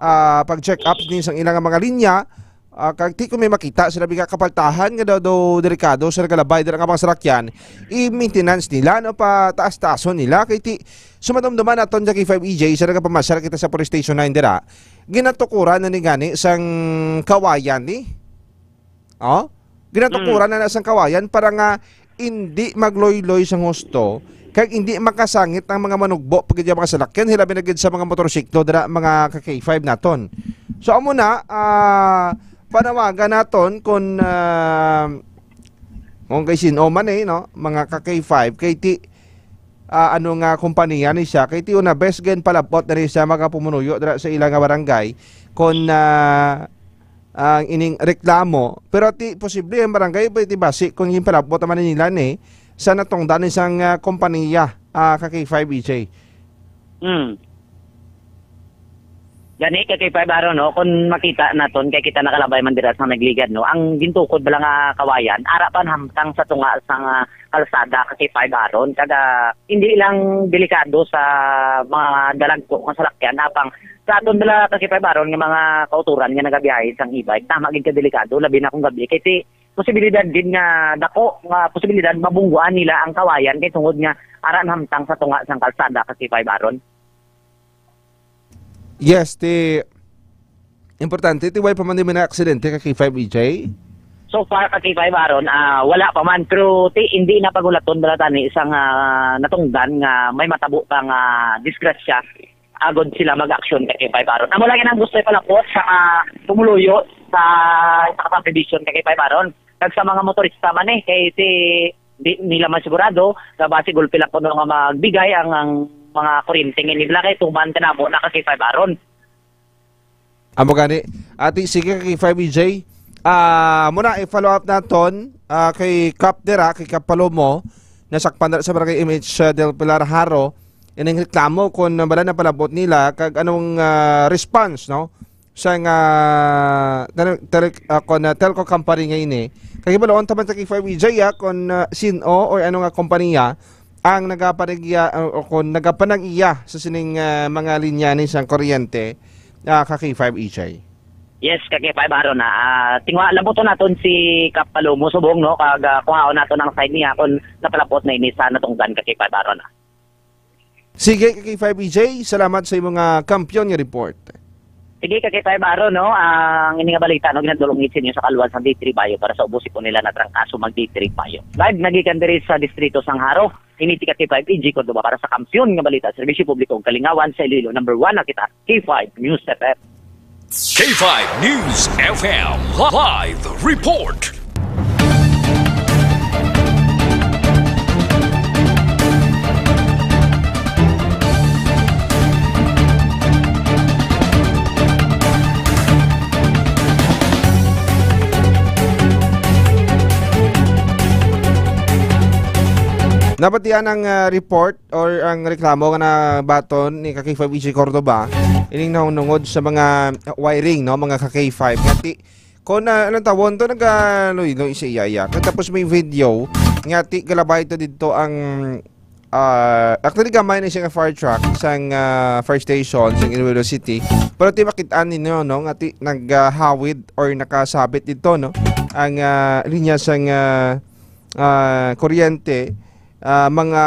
ah, pag-check up ni sang ilang mga linya, ah, kag ti ko may makita sila biga kapaltahan nga daw, daw delikado sa nagalabay dira nga mga sarakyan, i-maintenance nila, no, pa taas-taason nila. Kay ti, sumadumduman naton sa K five E J, sa nagapamasyal kita sa Police Station nine dira, ginatukuran na ni gani sang kawayan ni. Oh? Ginatukuran Mm. na na sang kawayan para nga hindi magloyloy sang husto, kag hindi makasangit ang mga manugbo pagid sa mga salakyan, hilabi na gid sa mga motorsiklo dira, mga ka K five naton. So, amo na, ah, panawagan naton kung, ah, kung kay sin-o man eh, no? Mga ka K five, kay ti, ah, ano nga kompanya ni siya, kay ti una best gid palabot na rin sa mga pumunuyo dira sa ila nga barangay, kung, ah, ang ining reklamo. Pero ti posible ang barangay pwede basi kung ginpalabot naman nila ni sa natungdan ni sang, ah, kompanya, ah, ka K five E J. Hmm. Gani, ka K five Aaron, no, kung makita naton, kay kita nakalabay man dira sa nagligad, no, ang gintukod bala nga kawayan, ara pa hamtang sa tunga sang, ah, kalsada, ka K five Aaron, kag, ah, hindi lang delikado sa mga dalagko nga salakyan, apang sa aton bala, ka K five Aaron, nga mga kauturan nga nagabiyahe sang e-bike, tama gid ka delikado, labi na kung gabi, kay ti posibilidad gid nga dako nga posibilidad mabungguan nila ang kawayan kay tungod nga ara na hamtang sa tunga sang kalsada, ka K five Aaron. Yes, ti importante ti way pa man di man aksidente ka K five E J. So far, ka K five Aaron, ah, wala pa man, pero ti hindi na pagulaton bala tani sang, ah, natungdan nga may matabo pa nga disgrasya agod sila mag-aksyon kay K five Aaron. Amo lang ang gusto ipalapot sa, ah, pumuluyo sa, sa subdivision kay K five Aaron. Kag sa mga motorista man eh, kay ti di nila man sigurado nga basi gulpi lang kuno nga magbigay ang, ang mga kuryente nga nila kay tuman kanamo na ka K five Aaron. Amo gani. Ati, sige, ka K five E J. Ah, muna, i-follow up naton, ah, kay Kap dira, kay Kap Palomo, nasakpan dira sa Barangay M H del Pilar, Jaro, ining reklamo kung bala napalabot nila kag anong, ah, response, no? Sa nga, tele-, tele-, ah, kung, ah, telco company nga ini. Kay hibaluon ta man sa K five E J, ah, kung, ah, sin-o or ano nga kompanya ang nagapanag-iya, ah, o kung nagapanag-iya sa sining, ah, mga linya ni sang kuryente, ah, ka K five E J. Yes, ka K five Aaron, ah. Ah, tingwa, labuton naton si Kap Palomo subong, no? Kag, ah, kuhaon naton ang side niya kung napalapot na ini sa natungdan, ka K five Aaron, ah. Sige, ka K five E J, salamat sa imong, ah, kampiyon nga report. Sige, ka K five Aaron, no? Ang ini nga balita, no, ginadulong sa inyo sa kaluwan sa D three Bayo para sa ubos ipon nila na trangkaso mag D three Bayo. Live nagikan diri sa distrito sang Jaro. Ini ti ka K five E J Cordova para sa Kampiyon nga Balita, Serbisyo Publiko ug Kalingawan sa Iloilo. Number one na kita, K five News F M. K five News F M Live Report. Nabatian ang, ah, report or ang reklamo nga nabaton ni ka K five E J Cordova, ining nahunungod sa mga wiring, no, mga ka K five. Nga ti-, kung, ah, anong tawon to, nagaluy-luy sa iya, iya. Kag tapos may video nga ti galabay to dito ang, ah, actually, gamay na siya nga fire truck sang, ah, fire station sang Iloilo City. Pero ti makit-an ninyo, no, nga ti naghawid or nakasabit dito, no, ang, ah, linya sang, ah, ah, kuryente, ah, mga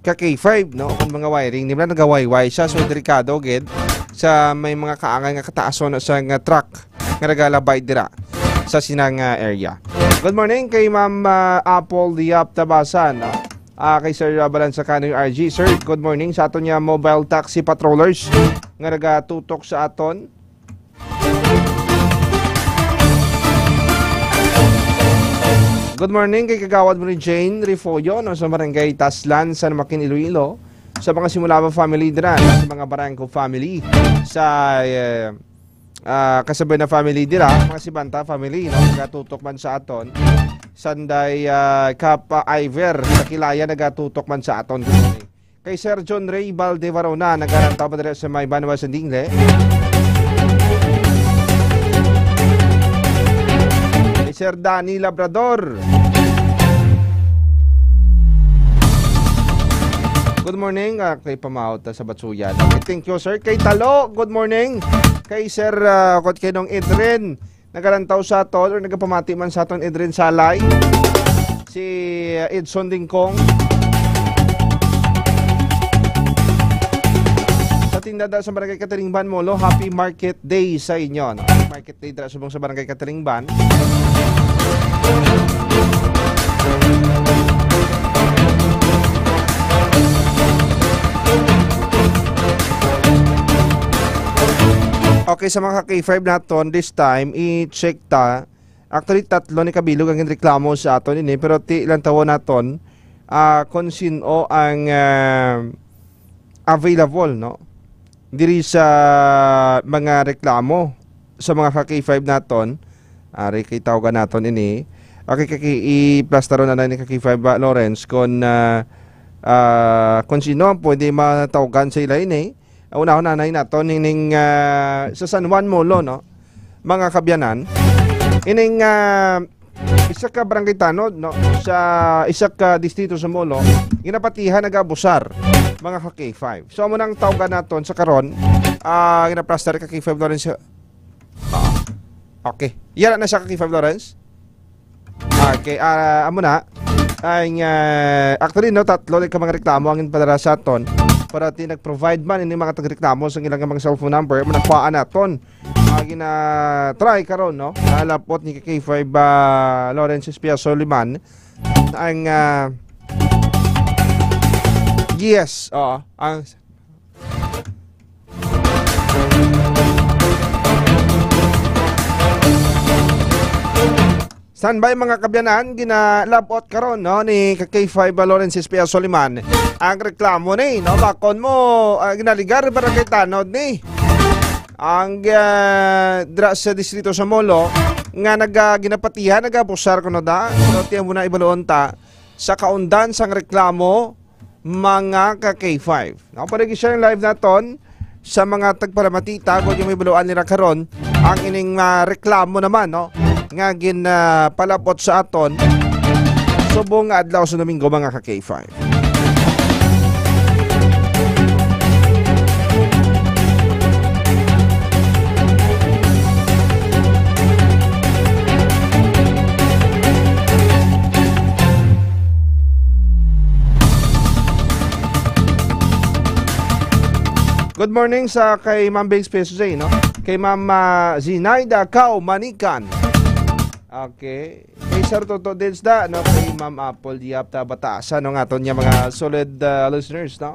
ka K five, no? Kung mga wiring, di ba, nagawayway siya. So, delikado gid sa may mga kaangay nga kataason sa nga truck nga nagalabay dira sa sinang, ah, area. Good morning kay Ma'am, ah, Apple Diap Tabasan, no? Ah, kay Sir, ah, Balansa Kanoy R G. Sir, good morning sa aton nga mobile taxi patrollers nga nagatutok sa aton. Good morning kay Kagawad mo ni Jane Refollo, no, sa Barangay Taslan, San Joaquin, Iloilo. Sa mga Simulaba family dira, sa mga Barangco family, sa, eh, ah, Casabena family dira, mga Sibanta family, no, nagatutok man sa aton. Sanday, ah, Kap, ah, Iver, sa Kilaya, nagatutok man sa aton. Kay Sir John Ray Valdevarona, nagalantaw pa diri sa may Banwa sa Dingle. Kay Sir Danny Labrador. Good morning, ah, kay Pamahaw ta sa Batsuyan. Okay, thank you, sir. Kay Talo, good morning. Kay Sir, ah, Kot Kinong Edren, nagalantaw sa aton or nagapamati man sa aton, Edren Salay. Si, uh, Edson Dingkong. Sa tinda da sa Barangay Katilingban, Molo, happy market day sa inyo, no? Happy market day dira subong sa Barangay Katilingban. Okay, sa mga ka-K five naton, this time, i-check ta. Actually, tatlo ni kabilog ang ginreklamo sa aton ini, pero ti lang tawon naton, ah, kung sino ang, ah, available, no? Diri sa mga reklamo sa mga ka-K five naton, ari kay tawgan naton ini. Okay, kay, kay i-plastaron na lang ni ka-K five ba, Lawrence, kung, ah, ah, kung sino ang pwede matawgan sa ila ini. Una-una na nato ning, ning, ah, sa San Juan Molo, no? Mga kabyanan, ining, ah, isa ka barangay tanod, no? Sa isa ka distrito sa Molo, ginapatihan nag-abusar, mga ka-K five. So, amo nang tawgan naton sa karon, ah, ginaplastar ka K five Lawrence. Ah, okay. Yara na siya ka K five Lawrence. Okay, ah, amo na. Ay, nga, actually, no, tatlo na ka mga reklamo ang ginpadala sa aton. Pero ti nag-provide man ini mga tagreklamo sa ilang mga cellphone number, manakuhaan naton. Ah, gina-try karon, no? Nalapot ni K five, ah, Lawrence Espia Soliman. Ang, ah, yes, oo, ang Standby, mga kabyanan, ginalabot karon, no, ni ka K five Lawrence Espia Soliman ang reklamo ni, no, bakon mo, ah, ginaligar barangay tanod ni ang, ah, dra sa distrito sa Molo nga naga ginapatihan, nagabusar kuno da, pero tiyan mo na ibaluon ta sa kaundan sang reklamo, mga ka K five. No, para i-share live naton sa mga tagpalamatita, kung yung may baluan nila karon, ang ining, ah, reklamo naman, no, nga gin, ah, palabot sa aton subong nga adlaw sa Domingo, mga ka K five. Good morning sa kay Ma'am Biggs P S J, no? Kay Ma'am, ah, Zinaida Kao Manikan. Okay. Kay Sir Toto Dids da, no? Kay Ma'am Apple Diap ta Batasan, no? Nga aton niya mga solid, ah, listeners, no?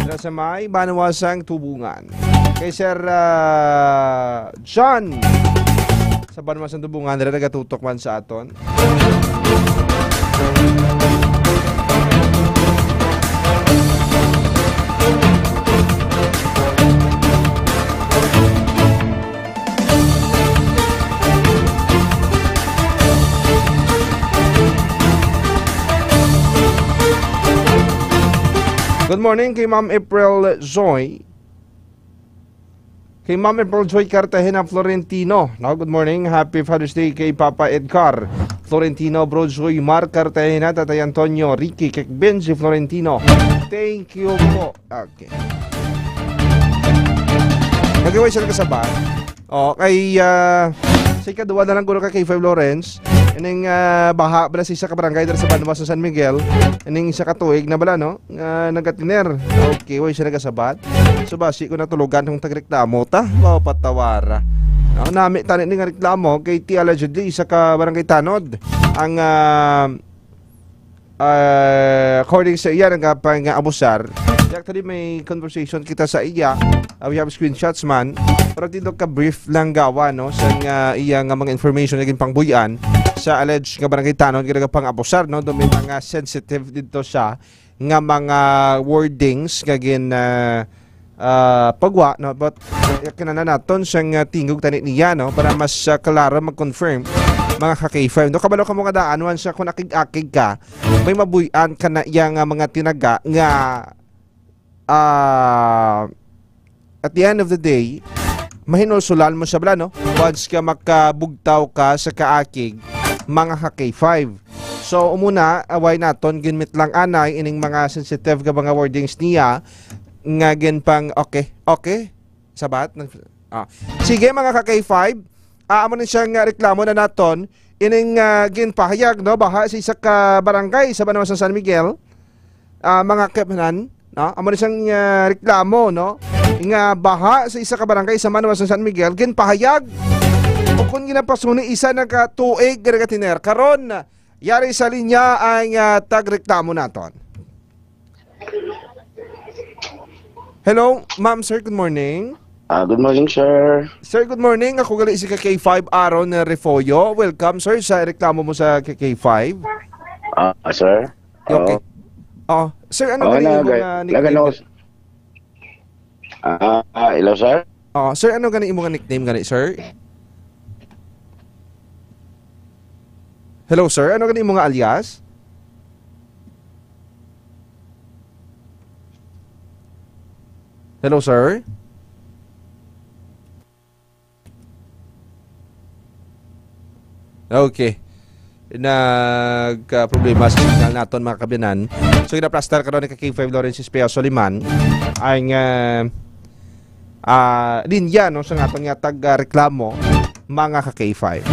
Dira sa may Banwa sang Tubungan. Kay Sir, ah, John sa Banwa sang Tubungan, dira nagatutok man sa aton. Good morning kay Ma'am April Joy. Kay Ma'am April Joy Cartagena Florentino. No, good morning. Happy Father's Day kay Papa Edgar Florentino, Bro Joy Mar Cartagena, Tatay Antonio, Ricky, kay Benji Florentino. Thank you po. Okay. Nagaway siya nagkasabat. Oh, kay, ah, sa ikaduha na lang guro ka kay Five Lawrence. Ining, ah, baha bala sa isa ka barangay diri sa Banwa sa San Miguel. Ining isa ka tuig na bala, no? Nga nagatiner. Okay, way siya nagasabat. So, basi ko natulugan kung tagreklamo ta. Mao patawara. No, nami tani ni nga reklamo kay ti allegedly isa ka barangay tanod ang, ah, ah, according sa iya, nagapang-abusar. Actually, may conversation kita sa iya. Ah, we have screenshots man. Pero tindog ka brief lang gawa, no? Sa nga iya nga mga information nga ginpangbuy-an sa alleged nga barangay tanod nga nagapang-abusar, no? Do may mga sensitive dito siya nga mga wordings nga gin, ah, ah, pagwa, no? But, eh, kinahanglan naton siyang, ah, tingog tani niya, no? Para mas, ah, klaro mag-confirm mga ka-K five, no? Kabalo ka mo nga daan, once siya kung akig-akig ka, may mabuy-an ka na iya nga mga tinaga nga, ah, at the end of the day, mahinulsulan mo siya bala, no? Once ka makabugtaw ka sa kaakig, mga ka-K five. So, umuna, away naton ginmitlang anay ining mga sensitive nga mga wordings niya nga ginpang, okay, okay, sabat? Nag-, ah. Sige, mga ka-K five, ah, amo ni siya nga reklamo na naton ining, ah, ginpahayag, no, baha sa isa ka barangay sa banwa sa San Miguel, ah, mga kababayan, no? Amo ni siyang, ah, reklamo, no, nga baha sa isa ka barangay sa banwa sa San Miguel ginpahayag o kung ginapasuni isa na ka tuig nga nagatinar. Karon, yari sa linya ang, ah, tagreklamo naton. Hello, ma'am, sir, good morning. Ah, good morning, sir. Sir, good morning. Ako gali si ka K five Aaron, uh, Refollo. Welcome, sir, sa reklamo mo sa ka K five. Ah, sir. Okay. Oh. Oh, sir, ano Oh, gani imo naga-, nga nickname nagano-, gani? Ah, ah, hello, sir. Oh, sir, ano gani imo nga nickname gani, sir? Hello, sir. Ano gani imo nga alias? Hello, sir? Okay. Nagka-problema sa signal naton, mga kabinan. So, ginaplastar karon ni ka K five Lawrence Espejo Soliman ang, ah, ah, linya, no, sa aton nga tag, ah, reklamo, mga ka K five.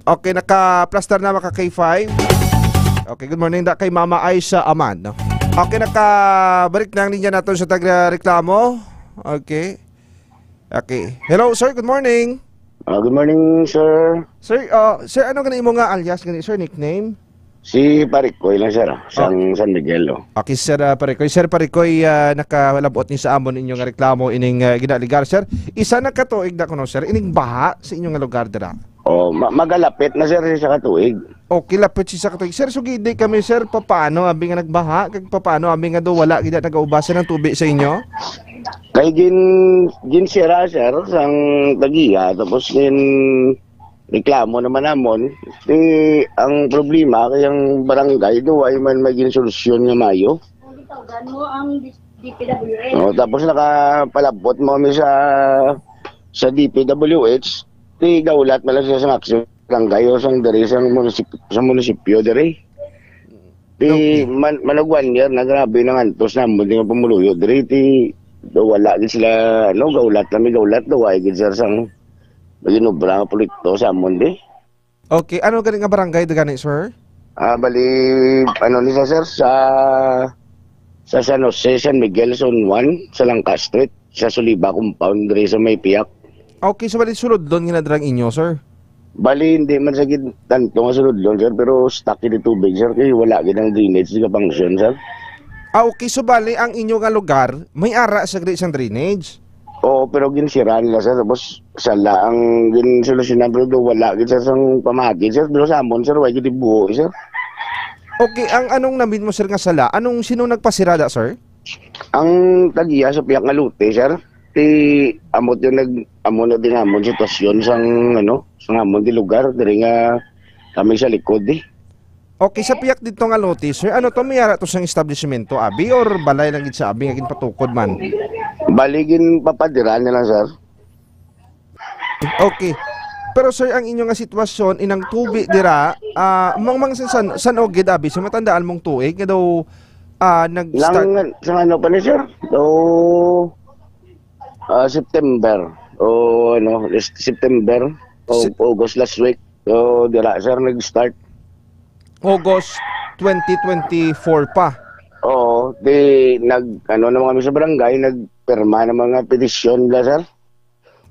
Okay, naka-plaster na, mga ka K five. Okay, good morning da kay Mama Aisha Aman, no? Okay, nakabalik na ang linya naton sa taga-reklamo. Okay. Okay. Hello, sir. Good morning. Ah, good morning, sir. Sir, ah, sir, ano gani imo nga alias gani, sir, nickname? Si Parikoy lang, sir, ah, sang Oh. San Miguel, oh. Okay, Sir, ah, Parikoy. Sir Parikoy, ah, nakalabot ni sa amon inyo nga reklamo ining, ah, ginaaligar, sir. Isa na ka tuig na kuno, sir, ining baha sa inyo nga lugar dira. Oh, ma-, magalapit na, sir, sa katuig. Okay, lapit siya sa katuig. Sir, sugidi kami, sir, papaano abi nga nagbaha, kag papaano abi nga daw wala gid nagaubasan ang tubig sa inyo? Kay gin-, ginsira, sir, sang tagiya, tapos gin-, reklamo naman namon. Ti, ang problema kay ang barangay daw ay man may ginsolusyon nga mayo. Ang gitawagan mo ang D P W H. Oh, tapos nakapalabot mo kami sa, sa D P W H. Ti, gaulat man lang sila sa aksyon barangay o sang diri sa munisip-, sa munisipyo diri. Ti, Okay. man-, manag one year na grabe nang antos namon di nga pumuluyo diri. Ti, daw wala gid sila, ano, gaulat kami, gaulat daw, ay gid, sir, sang Nag-inobra nga proyekto sa amon, di. Okay, ano gani nga barangay da gani, sir? Ah, bali, ano ni sa, sir, sa, sa San Jose, San Miguel, Zone one, sa Langka Street, sa Suliba Compound, diri sa may Piak. Okay, so bali, sulodlon nga nadrang inyo, sir? Bali, hindi man sa gid tanto nga sulodlon, sir, pero stuck gid ang tubig, sir, kay wala gid ang drainage, di ka function, sir. Ah, okay, so bali, ang inyo nga lugar, may ara sa gid isang drainage? Oo, pero ginsira nila, sir. Tapos, sala ang ginsolusyonan, pero do wala gid, sir, sang pamagi, sir. Pero sa amon, sir, way gid buo, sir. Okay, ang anong namin mo, sir, nga sala? Anong, sino nagpasira da, sir? Ang tagiya sa Piak nga lote, sir. Ti, amo ti nag-, amo na din amon sitwasyon sang, ano, sang amon di lugar, diri nga kami sa likod, eh. Okay, sa Piak dito nga lote, sir, ano to, may ara to sang establishmento, abi, or balay lang gid sa abi nga ginpatukod man? Bali, ginpapadiran na lang, sir. Okay. Pero, sir, ang inyo nga sitwasyon, inang tubi dira, ah, mang, mang san, san, san-o gid, abi, sa matandaan mong tuig nga daw, ah, nag-start Lang, sa ano pa ni, sir? Do, ah, September. O, ano, is-, September o Sep- August last week. So, dira, sir, nag-start. August twenty twenty-four pa. Oo, di nag, ano naman kami sa barangay, nagpirma ng mga petisyon nila, sir.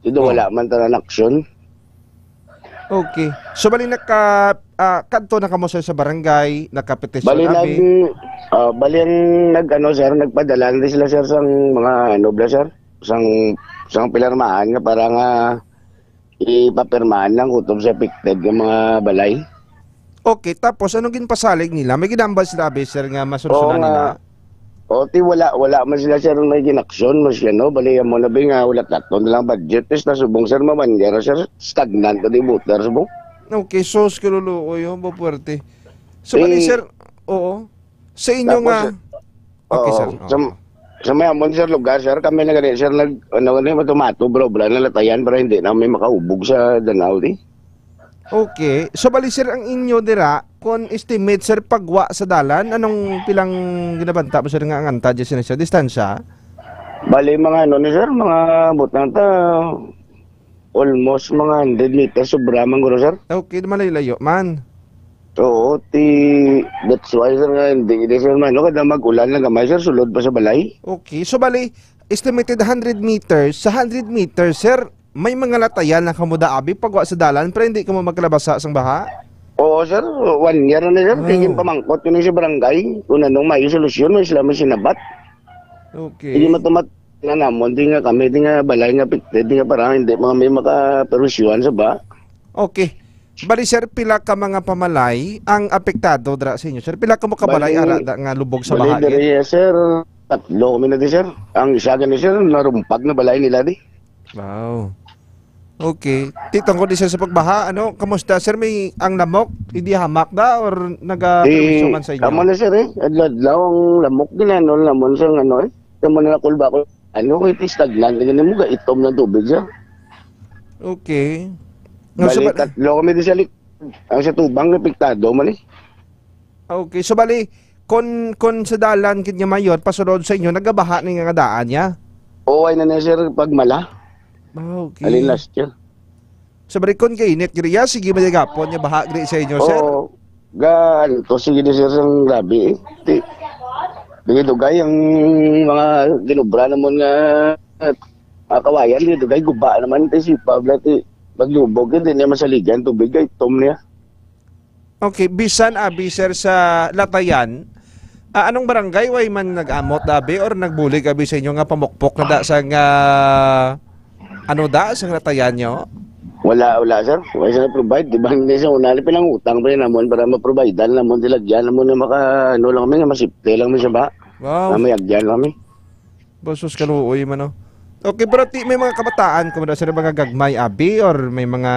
Di daw Oh. wala man tanan aksyon. Okay. So, bali, naka, ah, kadto na kamo, sir, sa barangay, nakapetisyon, Bali, abi? nag-, ah, bali, ang nag-, ano, sir, nagpadala na sila, sir, sang mga, ano, bla, sir? Sang, sang pinirmahan nga para nga ipapirmahan lang kutob sa affected nga mga balay. Okay, tapos anong ginpasalig nila? May ginambal sila, abi, sir, nga Oo masolusyonan nga. nila? O, ti wala, wala man sila, sir, may ginaksyon, mas ano, bali, amo na ba nga wala taton na lang budget, is nasubong, sir, mamangyara, sir, stagnant na di buter, subong. Okay, sus, kaluluoy, oh, ba puwerte. So, bali, Eh, sir, oo. Sa inyo tapos, nga, sir, okay, oo, sir, sa, oo. sa may amon, sir, lugar, sir, kami na gani, sir, nag, ano, ano, matumato, bro, bro, nalatayan para hindi na may makaubog sa danaw, di. Okay. So, bali, sir, ang inyo dira, kung estimate, sir, pagwa sa dalan, anong pilang ginabanta mo, sir, nga ang anta dyan, sir, sa distansya? Bali, mga ano ni, sir, mga butang ta, almost mga hundred meters, sobra man guro, sir. Okay, malayo-layo man. Oo, ti, that's why, sir, nga hindi, hindi, sir, man, no, kada mag-ulan lang gamay, sir, sulod pa sa balay. Okay. So, bali, estimated hundred meters. Sa hundred meters, sir, may mga latayan lang kamo da, abi, pagwa sa dalan, pero hindi kamo magkalabasa sang baha? Oo, sir. One year na, sir. Wow. Kaya yung pamangkot ko na sa barangay, kung anong may solusyon, may sila may sinabat. Okay. Hindi matumat na namon, di nga kami, di nga balay nga pikte, di nga parang hindi mga may makaperwisyohan sa ba. Okay. Bali, sir, pila ka mga pamalay ang apektado dira sa inyo, sir? Pila ka mo ka balay Bali, ara da nga lubog sa bali, baha gid? diri, sir, tatlo kami na di, sir. Ang isa gani, sir, narumpag na balay nila di. Wow. Okay. Ti, tungkol di, sir, sa pagbaha, ano, kamusta, sir? May ang lamok, hindi hamak da or naga-perwisyo Di, man sa inyo? Amo na, sir, eh. Adlaw-adlaw ang lamok, ginano namon sa ano, eh. Amo na nakulba ko. Ano, kay ti stagnant na gani mo, gaitom ng tubig, sir. Okay. No, so, Bali, ba- tatlo kami di sa lik-, ang sa tubang, apektado man, eh. Okay, so bali, kon, kon sa dalan gid nga mayor, pasulod sa inyo, nagabaha ni nga daan niya? Oo, ay na na, sir, pagmala. Ah, okay. Alin last year? Sa bali, kon kainit gid ya, sige, mayagapon nga baha gid sa inyo, sir? Oo. Ga, ano to, sige na, sir, ang grabe, eh. Ti, dugay-dugay ang mga ginubra namon nga, ah, kawayan, dugay guba naman, ti, si Pablo, ti, maglubog, hindi niya masaligan, tubig, ay, tom niya. Okay, bisan abi, sir, sa Latayan, ah, anong barangay way man nag-amot abi or nagbulig abi sa inyo nga pamukpok na da sa nga, ano da, sa Latayan nyo? Wala, wala, sir. Wala sila provide. Di ba, hindi sa una, pinangutang pa rin naman para ma-provide namon sila dyan. Namon na maka, ano lang kami, nga masipte lang kami sa ba. Wow. Na may agyan lang kami. Basos kaluoy man, no? Okay, pero ti may mga kabataan kamo da, sir, mga gagmay abi or may mga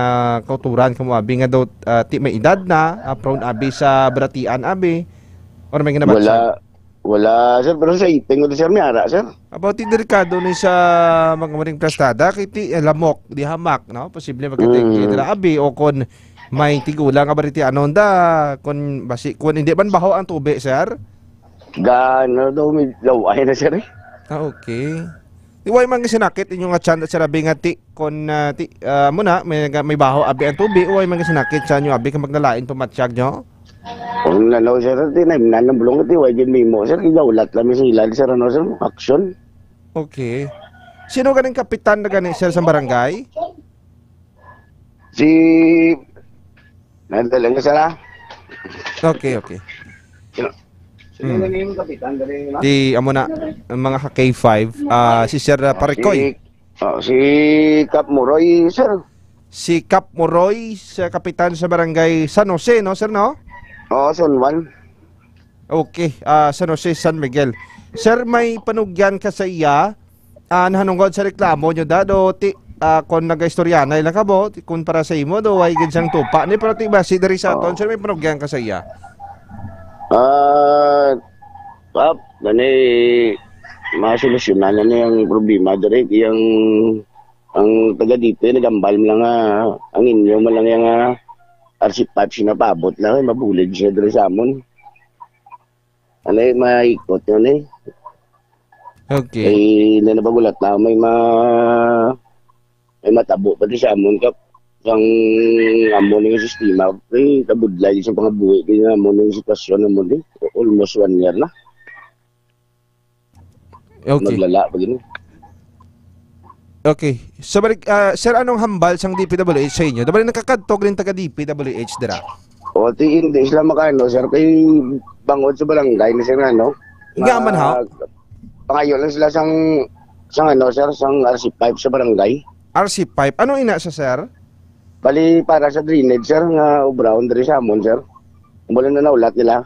kauturan kamo abi nga daw, ah, ti may edad na, ah, prone abi sa baratian abi or may ginabatyan? Wala, wala, sir, pero sa ipin ko, sir, may ara, sir. About ti delikado ni sa mga maring plastada kay ti, eh, lamok, di hamak, no? Posible magkatengke Mm. dira abi o kon may tigulang nga bariti anon da, kon basi, kon hindi man baho ang tubi, sir? Gano daw, may laway na, sir, eh. Ah, okay. Di way man sinakit inyo nga tiyan, sir, abi nga ti, kon, ah, ti, ah, mo na, may, may baho, abi ang tubi, way man sinakit sa inyo, abi, kag maglalain pamatyag nyo? Kung ano, sir, ti, na, na, na, bulong, ti, way gid mimo, sir, igawlat lang mi sa ilad, sir, ano, sir, action. Okay. Sino ganing kapitan na gani, sir, sa barangay? Si, nandala nga sala. Okay, okay. Sino? Sino Hmm. na yung kapitan? Dali, no? Di, amo na, ang mga ka K five, ah, si Sir, ah, Parikoy. Si, oh, si Cap Muroy, sir. Si Cap Muroy, sa kapitan sa barangay San Jose, no, sir, no? Oo, San Juan. Okay, ah, San Jose, San Miguel. Sir, may panugyan ka sa iya? Ah, nahanungod sa reklamo nyo, da, do, ti, ah, kung nagaistoryanay lang ka mo, ti, kung para sa imo, do, way gid siyang tupa ni, pero ti, basi diri sa aton, Oo. sir, may panugyan ka sa iya? Ah, Pap, gani, masolusyonan na niya ang problema diri. Iyang, ang taga dito, eh, nagambal mo lang nga, ang inyo mo lang yung, ah, R C five, sinapabot lang, eh, mabulig siya diri sa amon. Ano, eh, maikot yun, eh. Okay. Eh, na nabagulat na may ma-, may matabo pati sa amon, Kap. Ang amon yung sistema, eh, kabudlay sa pangabuhi, kaya amon yung sitwasyon amon, eh. Almost one year na. Okay. Maglala pa gini. Okay. So, balik, ah, sir, anong hambal sang D P W H sa inyo? Dabali nakakadtog rin taga D P W H dira. O, ti, hindi sila makaano, sir, kay bangod sa barangay ni sir, ano, Nga man, ha? ah, pangayo lang sila sang, sang ano, sir, sang R C five sa barangay. R C five. Ano ina sa, sir? Bali, para sa drainage, sir, nga obrahon diri sa amon, sir. Mula na naulat nila.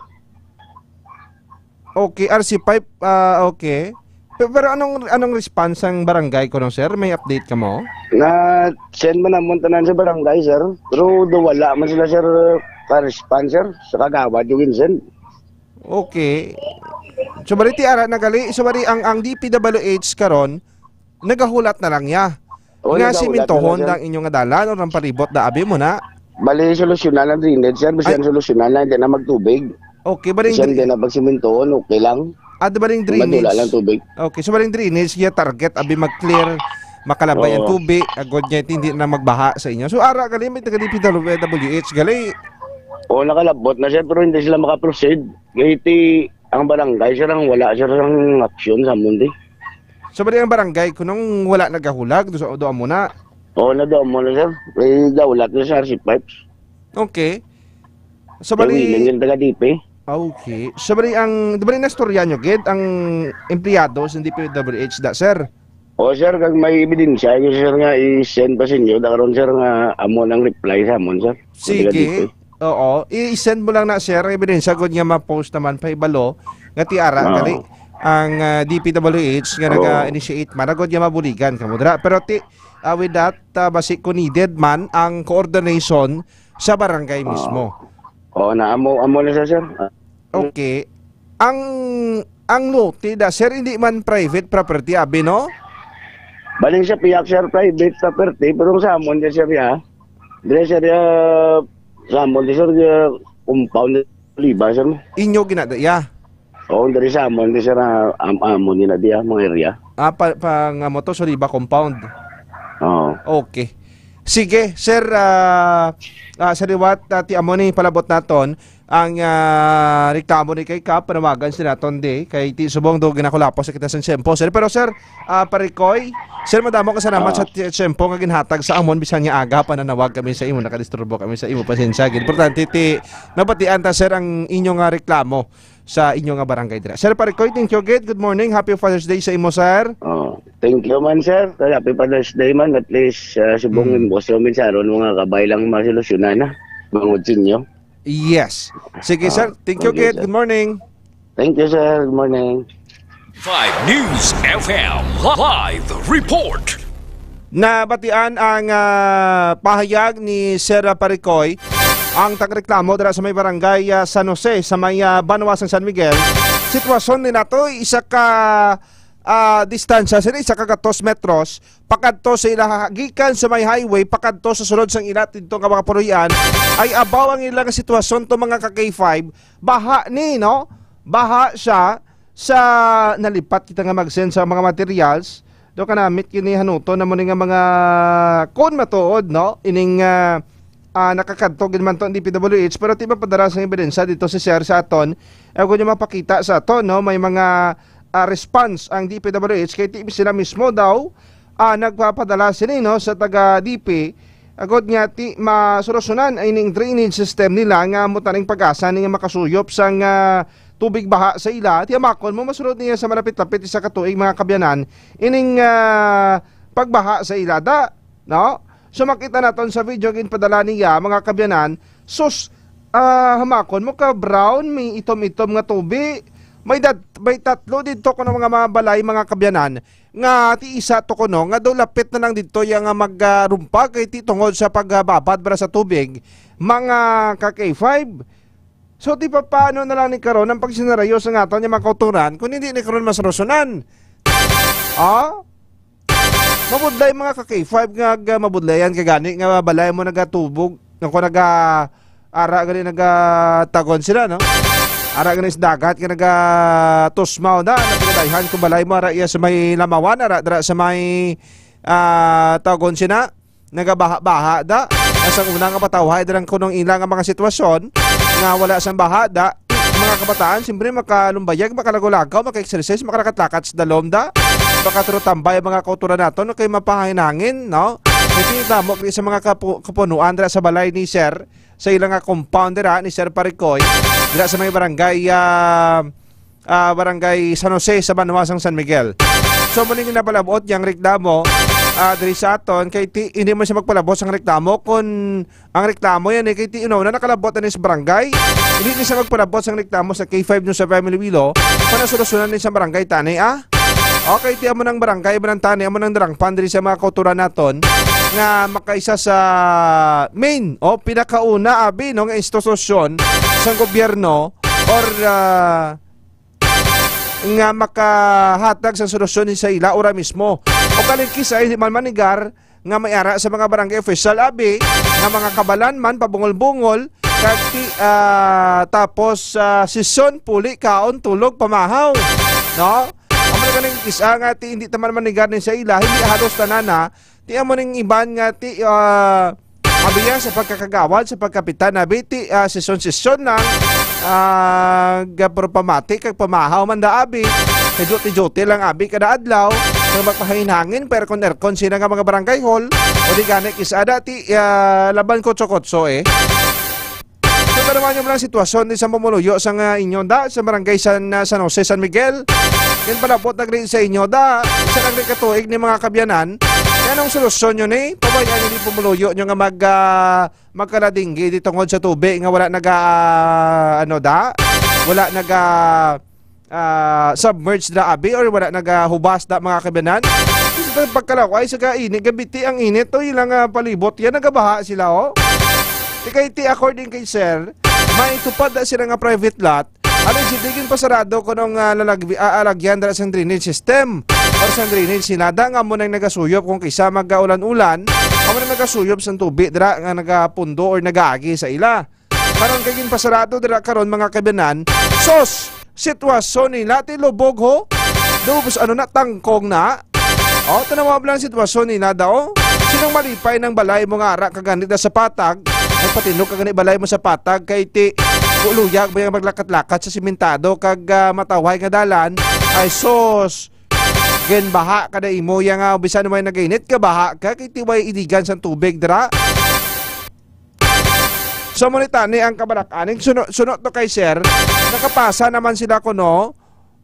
Okay, R C five, ah, okay. Pe-, pero anong, anong response ang barangay kuno, sir? May update ka mo? Na-send man namon tanan sa barangay, sir. Pero do wala man sila, sir, ka-response, sir, sa kagawad yung send. Okay. So, bali, ti ara na gali. So, bali, ang, ang D P W H karon, nagahulat na lang niya. O, nga nagahulat na simintohon lang, sir. Ang inyo nga dalan o ang palibot da abi mo na. Bali, solusyonan ang drainage, sir. Bisan Ay. Solusyonan lang, hindi na magtubig. Okay, baling Bisan dra- hindi na pagsimintohon, okay lang. Ah, di baling Kung madula drainage. Lang tubig. Okay, so baling drainage, iya target, abi mag-clear, makalabay ang Oo. Tubig, agod niya, hindi na magbaha sa inyo. So, ara, gali, may taga D P W H, gali. O, nakalabot na, sir, pero hindi sila makaproceed. Kaya ti, ang barangay, sir, ang wala, sir, ang aksyon sa amon, di. So, bali ang barangay, kunong wala nagahulag, do, do amo na? Oo, na do amo na, sir. May daulat na sa R C pipes. Okay. So, May bali willing yung taga D P. Okay. So, bali ang, bali nastorya nyo, gid, ang empleyado sa D P W H da, sir? O, sir, kag may ebidensya, yung, sir, nga i-send pa sa inyo, da karon, sir, nga amo nang reply sa amon, sir. Sige. Taga D P. Oo. I-send mo lang na, sir, ang ebidensya, gud nga ma-post naman pa ibalo nga tiara, Oo. Kali ang, ah, D P W H nga Oo. Naga-initiate man, agud nga mabuligan kamo dira. Pero ti, ah, with that, ah, basi kung needed man ang coordination sa barangay Oo. Mismo. Oo, na amo, amo na siya, sir. Ah. Okay. Ang, ang lote da, sir, hindi man private property, abi, no? Baling sa piyak, sir, private property, pero sa amon, sir, ya. Dire, sir, ya, sa amon, sir, ya, compound, Liba, sir. Inyo ginada, ya? Oo, diri sa amon, di, sir, ah, am-, amon din na di, ah, mga area. Ah, pa, pa nga mo to, Soliva compound. Oo. Okay. Sige, sir, ah, ah, sa liwat, ah, ti amo ni palabot naton ang, ah, reklamo ni kay Kap, panawagan sila naton di kay ti subong do ginakulapos sa kita sa tiyempo, sir. Pero, sir, ah, Parikoy, sir, madamo ka salamat Ah. Sa ti-, tiyempo nga ginhatag sa amon, bisan nga aga pa nanawag kami sa imo, nakadisturbo kami sa imo, pasensya gid. Importante ti mabatian ta, sir, ang inyo nga reklamo sa inyo nga barangay dira. Sir Parikoy, thank you gid. Good morning. Happy Father's Day sa imo, sir. Oh, thank you man, sir. Kay happy Father's Day man. At least, ah, subong Mm. Mo sa mensaron, mga kabay lang masolusyonan na. Bangod sa inyo. Yes. Sige, Ah, sir. Thank you thank you, gid. Sir. Good morning. Thank you, sir. Good morning. Five News F M live report. Nabatian ang, ah, pahayag ni Sir Parikoy, ang tagreklamo dira sa may barangay, ah, San Jose, sa may, ah, banwa sang San Miguel. Sitwasyon ni nato, isa ka, ah, distansya, sila isa ka gatos metros, pakadto sa ila, gikan sa may highway, pakadto sa sulod sang ila, dito nga mga puloy-an, ay abaw ang ilang sitwasyon to, mga ka K five, baha ni, no? Baha siya, sa nalipat kita nga mag-send sa mga materials, do kanamit kini hanuton na mo ni nga mga kon matuod, no? Ining, ah, ah, nakakadto gid man to ang D P W H, pero ti mapadala sang ebidensya dito si Sir sa aton. Eh, kung niya mapakita sa aton, no? May mga, ah, response ang D P W H kay ti sila mismo daw, ah, nagpapadala sini, no, sa taga D P. Agod nga ti masolusyonan ay ning drainage system nila nga amo taning pag-asa ni nga makasuyop sang, ah, tubig baha sa ila. Ti amakon mo masulod niya sa malapit-lapit isa ka tuig, mga kabyanan, ining, ah, pagbaha sa ila da, no? So makita naton sa video ginpadala niya, mga kabyanan, sus, ah, hamakon mo ka brown, may itom-itom nga tubi. May dat-, may tatlo dito kuno mga, mga balay, mga kabyanan, nga ti isa to kuno nga daw lapit na lang dito ya nga magrumpag kay ti tungod sa pagbabad bra sa tubig, mga ka K five. So, ti papaano na lang ni karon ang pagsinarayo sa ngatan niya mga kauturan kung hindi ni karon masolusyonan? Ah? Mabudlay mga ka K five nga, nga mabudlayan ka gani nga balay mo nagatubog, nga kung naga, ara gani nagatagon sila, no? Ara gani sa dagat nga nagatusmaw na, nagdayhan kung balay mo, ara iya sa may Lamawan, ara dira sa may, ah, tagon sila, nagabaha-baha da. Sa una nga patawhay, dirang kunong ila nga mga sitwasyon nga wala sang baha da, mga kabataan, siyempre, makalumbayag, makalagaw-lagaw, maka-exercise, makalakat-lakat sa dalom da. Makaturo tambay ang mga kauturan naton, kay mapahangin-hangin, no? Kay damo kay sa mga kapu-, kapunuan dira sa balay ni Sir, sa ilang nga compound dira ni Sir Parikoy, dira sa may barangay, ah, ah, barangay San Jose sa banwa sang San Miguel. So, mao ni ginapalabot yang reklamo, ah, diri sa aton, kay ti, hindi man siya magpalabot sang reklamo kung ang reklamo yan, eh, kay ti, you know, na nakalabot na ni sa barangay. Hindi ni siya magpalabot sang reklamo sa K five no sa Family Wilo, para solusyonan ni sa barangay tani, ah? Okay, ti amo nang barangay, amo nang tani, amo nang darangpan diri sa mga kauturan naton nga makaisa sa main o pinakauna, abi, no, nga institusyon sang gobyerno or, ah, nga makahatag sang solusyon sa ila ura mismo. O kaling kisay, di man manigar nga may ara sa mga barangay official, abi, nga mga kabalan man, pabungol-bungol, kag ti-, ah, tapos, ah, sesyon, puli, kaon, tulog, pamahaw. No? Amo na ganing kis-a nga ti, hindi taman manigar ni sa ila, hindi halos tanan na. Ti amo ning iban nga ti, ah, abiya sa pagkakagawad, sa pagkapitan, abi, ti, ah, sesyon-sesyon lang, ah, gapro pamati kag pamahaw man da, abi. Kay duty-duty lang, abi, kada adlaw. Kag magpahangin-hangin, pero kung aircon sila nga mga barangay hall, o di gani, kis-a da, ti, ah, laban kutso-kutso, eh. So, tanawon niyo lang sitwasyon di sa pumuluyo sa nga inyo da, sa barangay San, ah, San Jose, San Miguel. Yan palabot na gani sa inyo da, isa lang gani ka tuig ni mga kabyanan. Kaya anong solusyon nyo ni? Pabayaan nyo ni pumuluyo nyo nga mag, ah, magkaladinggi di tungod sa tubig nga wala naga, ah, ano da? Wala naga, ah, submerge da, abi, or wala nagahubas da, mga kabyanan? Sa pagkalaway sa kainit, gabiti ang init, to ilang, ah, palibot yan, nagabaha sila, oh. Ti kay ti, according kay Sir, may tupad na sila nga private lot. Ano, si Digin pasarado ko nung, ah, lalagbi-, ah, alagyan dira sang drainage system or sang drainage sinada nga mo nang nagasuyop kung kisa mag-ulan-ulan, amo nang nagasuyop sang tubig dira nga nagapundo or nagaagi sa ila. Karon kay ginpasarado dira karon, mga kabanan, sos, sitwasyon nila ti lubog, ho. Dubs, ano na, tangkong na. Oh, tanawa lang ang sitwasyon nila daw. Sinong malipay ng balay mo nga ara ka gani da sa patag? Nagpatindog ka gani balay mo sa patag kay ti luyag ba yung maglakat-lakat sa simentado kag, ah, matawhay nga dalan? Ay sos, ginbaha ka na imo ya nga bisan may nagainit ka baha ka kay ti way idigan sang tubig dira. So, mo ni tani ang kabarak-an. Suno, suno to kay sir, nakapasa naman sila kuno,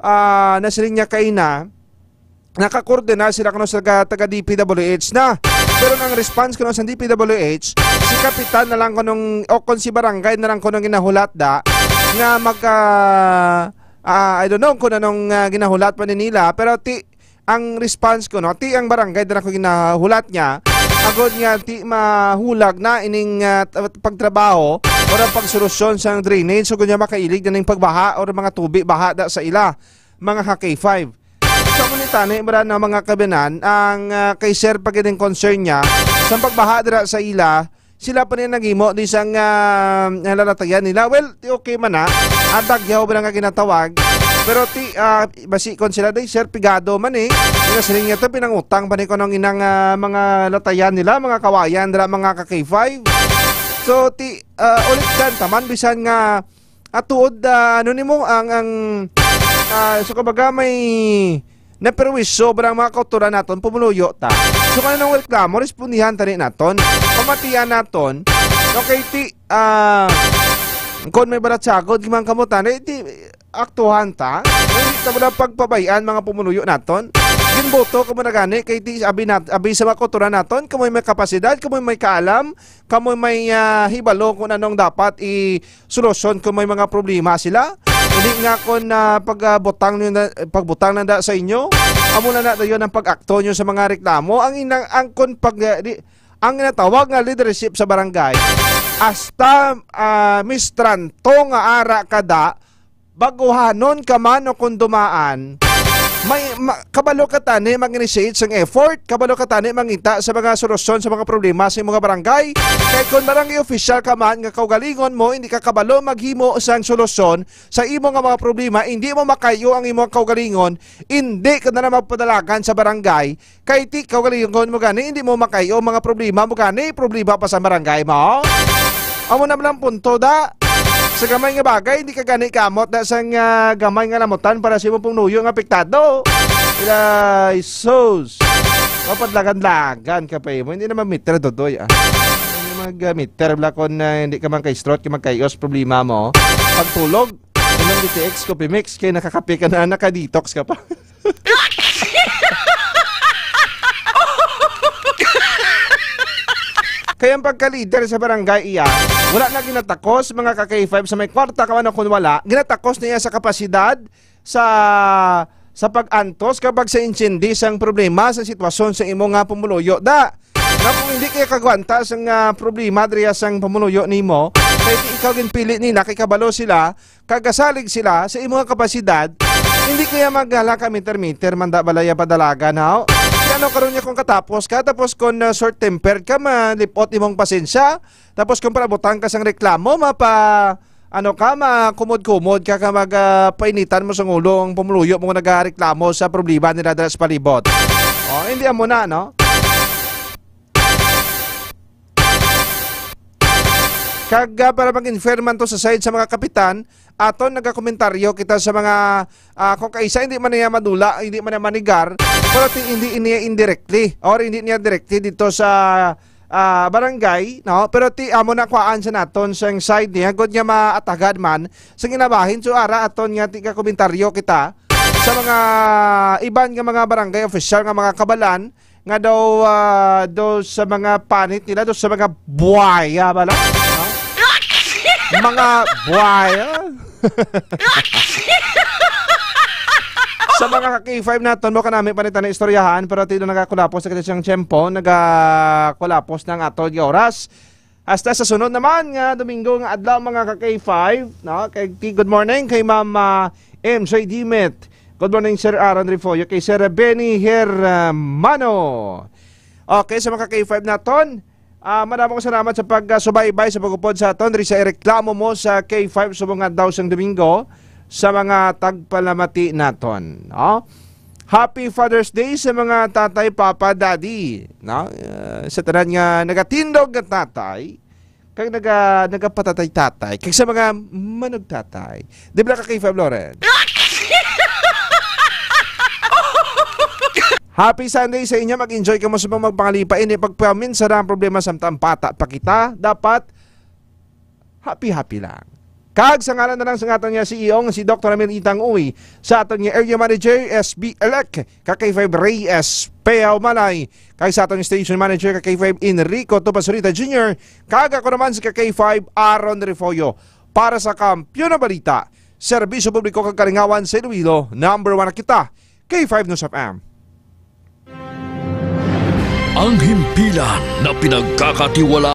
ah, nasiling niya kay na, nakakoordina sila kuno sa taga, taga D P W H na. Pero ang response kuno sa D P W H, si kapitan na lang kunong, o kung si barangay na lang kunong ginahulat da, nga mag, ah, ah, I don't know kung anong, ah, ginahulat pa ni nila, pero ti, ang response ko, no, ti ang barangay na lang ko ginahulat niya, agod nga ti mahulag na ining, ah, t-, pagtrabaho o ang pagsolusyon sang drainage, so kunya makailig na ning pagbaha o mga tubig baha da sa ila, mga ka K five. Sa mo ni tani, mara na mga kabanan, ang, ah, kay sir pa gid ang concern niya, sa pagbaha dira sa ila, sila pa ni naghimo di sang, ah, nalalatayan nila. Well, ti okay man na. Ang tagyaw ba nga ginatawag? Pero ti, ah, basi kon sila di, sir, pigado man eh. Nga siling niya to, pinangutang pa ni kunong inang, ah, mga latayan nila, mga kawayan, dira, mga ka K five. So, ti, ah, ulit dan, taman, bisan nga, at tuod, ah, ano nimo, ang, ang, ah, so, kumbaga, may naperwisyo ba ang mga kautoran naton, pumuluyo ta. So, kung anong reklamo, respondihan tani naton, pamatian naton, okay, ti, ah, kung may balatsagod, gimang kamutan, eh, ti, aktuhan ta. Hindi ta wala pagpabayaan, mga pumuluyo naton. Ginboto, kamo na gani, kay ti, abi, nat-, abi sa mga kautoran naton, kamo may kapasidad, kamo may kaalam, kamo may, ah, hibalo kung anong dapat i-, solusyon kung may mga problema sila. Hindi nga kung, ah, pag, ah, butang nyo na, pagbutang na da sa inyo, amo na na dayon ang pag-akto nyo sa mga reklamo. Ang inang, ang kung pag, ah, di, ang ginatawag nga leadership sa barangay, hasta, ah, mistranto nga ara kada, baguhanon ka man o kung dumaan, may, ma-, kabalo ka tani mag-initiate sang effort, kabalo ka tani mangita sa mga solusyon sa mga problema sa imong barangay. Kay kung barangay official ka man nga kaugalingon mo, hindi ka kabalo maghimo sang solusyon sa imo nga mga problema, hindi mo makayo ang imong kaugalingon, hindi ka na, na magpadalagan sa barangay. Kay ti kaugalingon mo gani, hindi mo makayo ang mga problema mo gani, problema pa sa barangay mo. Amo na lang punto da. Sa gamay nga bagay, hindi ka gani kaamot na sang, ah, gamay nga lamutan para sa imong pumuluyo nga apektado. Ilay, sus. Mapadlagan-lagan ka pa imo. Hindi naman meter, Dodoy, ah. Hindi mag, ah, meter bala kung, ah, hindi ka man kay strot, kay magkayos problema mo. Pagtulog, inom D T X Coffee Mix, kay nakakape ka na, naka-detox ka pa. Kaya ang pagka-leader sa barangay iya, wala na ginatakos, mga ka-K five, sa may kwarta ka man o kung wala, ginatakos niya sa kapasidad, sa, sa pag-antos, kag sa intindi sang problema sa sitwasyon sa imo nga pumuluyo. Da, nga kung hindi kaya kagwanta sang, ah, problema diriya sang pumuluyo nimo, kay di ikaw ginpili nila, kay kabalo sila, kagasalig sila sa imo nga kapasidad, hindi kaya maghala ka meter-meter man da balaya padalagan, haw? Di ano karon niya kung katapos ka, tapos kung, ah, short-tempered ka, malipot imong pasensya, tapos kung parabutan ka sang reklamo, mapa-, ano ka, makumod-kumod ka, ka mag, ah, painitan mo sang ulo ang pumuluyo mo nga nagareklamo sa problema nila dira sa palibot. Oh, hindi amo na, no? Kag, ah, para mag-infer man to sa side sa mga kapitan, aton nagakomentaryo kita sa mga, ah, kung kaisa hindi man niya madula, hindi man niya manigar, pero ti hindi niya indirectly or hindi niya directly dito sa, ah, barangay, no? Pero ti amo na kuhaan sa naton sa side niya, gud nga maatagan man sa ginabahin. So, ara aton nga ti kakomentaryo kita sa mga iban nga mga barangay official nga mga kabalan, nga daw, ah, daw sa mga panit nila, daw sa mga buhaya bala, ha? Mga buhaya. Sa mga ka-K five naton, mo kanami pa ni tanan istoryahan, pero tilo nagakulapos sa kanilang tiyempo, nagakulapos na ang aton nga oras. Hasta sa sunod naman nga Domingo nga adlaw, mga ka-K five, no? Kay, kay, good morning kay Ma'am, ah, M J Dimit. Good morning, Sir Aaron Refollo. Kay Sir Benny Hermano. Okay, sa mga ka-K five naton, ah, madamo nga salamat sa pagsubaybay sa pag-upod sa aton. Diri sa ireklamo mo sa K five subong nga adlaw sang Domingo sa mga tagpalamati naton, no? Happy Father's Day sa mga tatay, papa, daddy, no? Ah, sa tanan nga nagatindog nga tatay, kag naga-, nagapatatay-tatay, kag sa mga manugtatay. Di ba ka kay Fab Lauren? Happy Sunday sa inyo. Mag-enjoy kamo sa mga magpangalipa. Hindi pagpaminsa ang problema samtang bata pa kita. Dapat happy-happy lang. Kag sa ngalan na lang sa aton nga C E O nga si Doktor Ramil Itang Uy, sa aton nga Area Manager, S B Elect, ka K five Reyes Peao Malay, kag sa aton Station Manager, ka K five Enrico Tupasurita Junior, kag ako naman si ka K five Aaron Refollo, para sa Kampiyon na Balita, Serbisyo Publiko kag Kalingawan sa Iloilo, number one na kita, K five News F M. Ang himpilan na pinagkakatiwala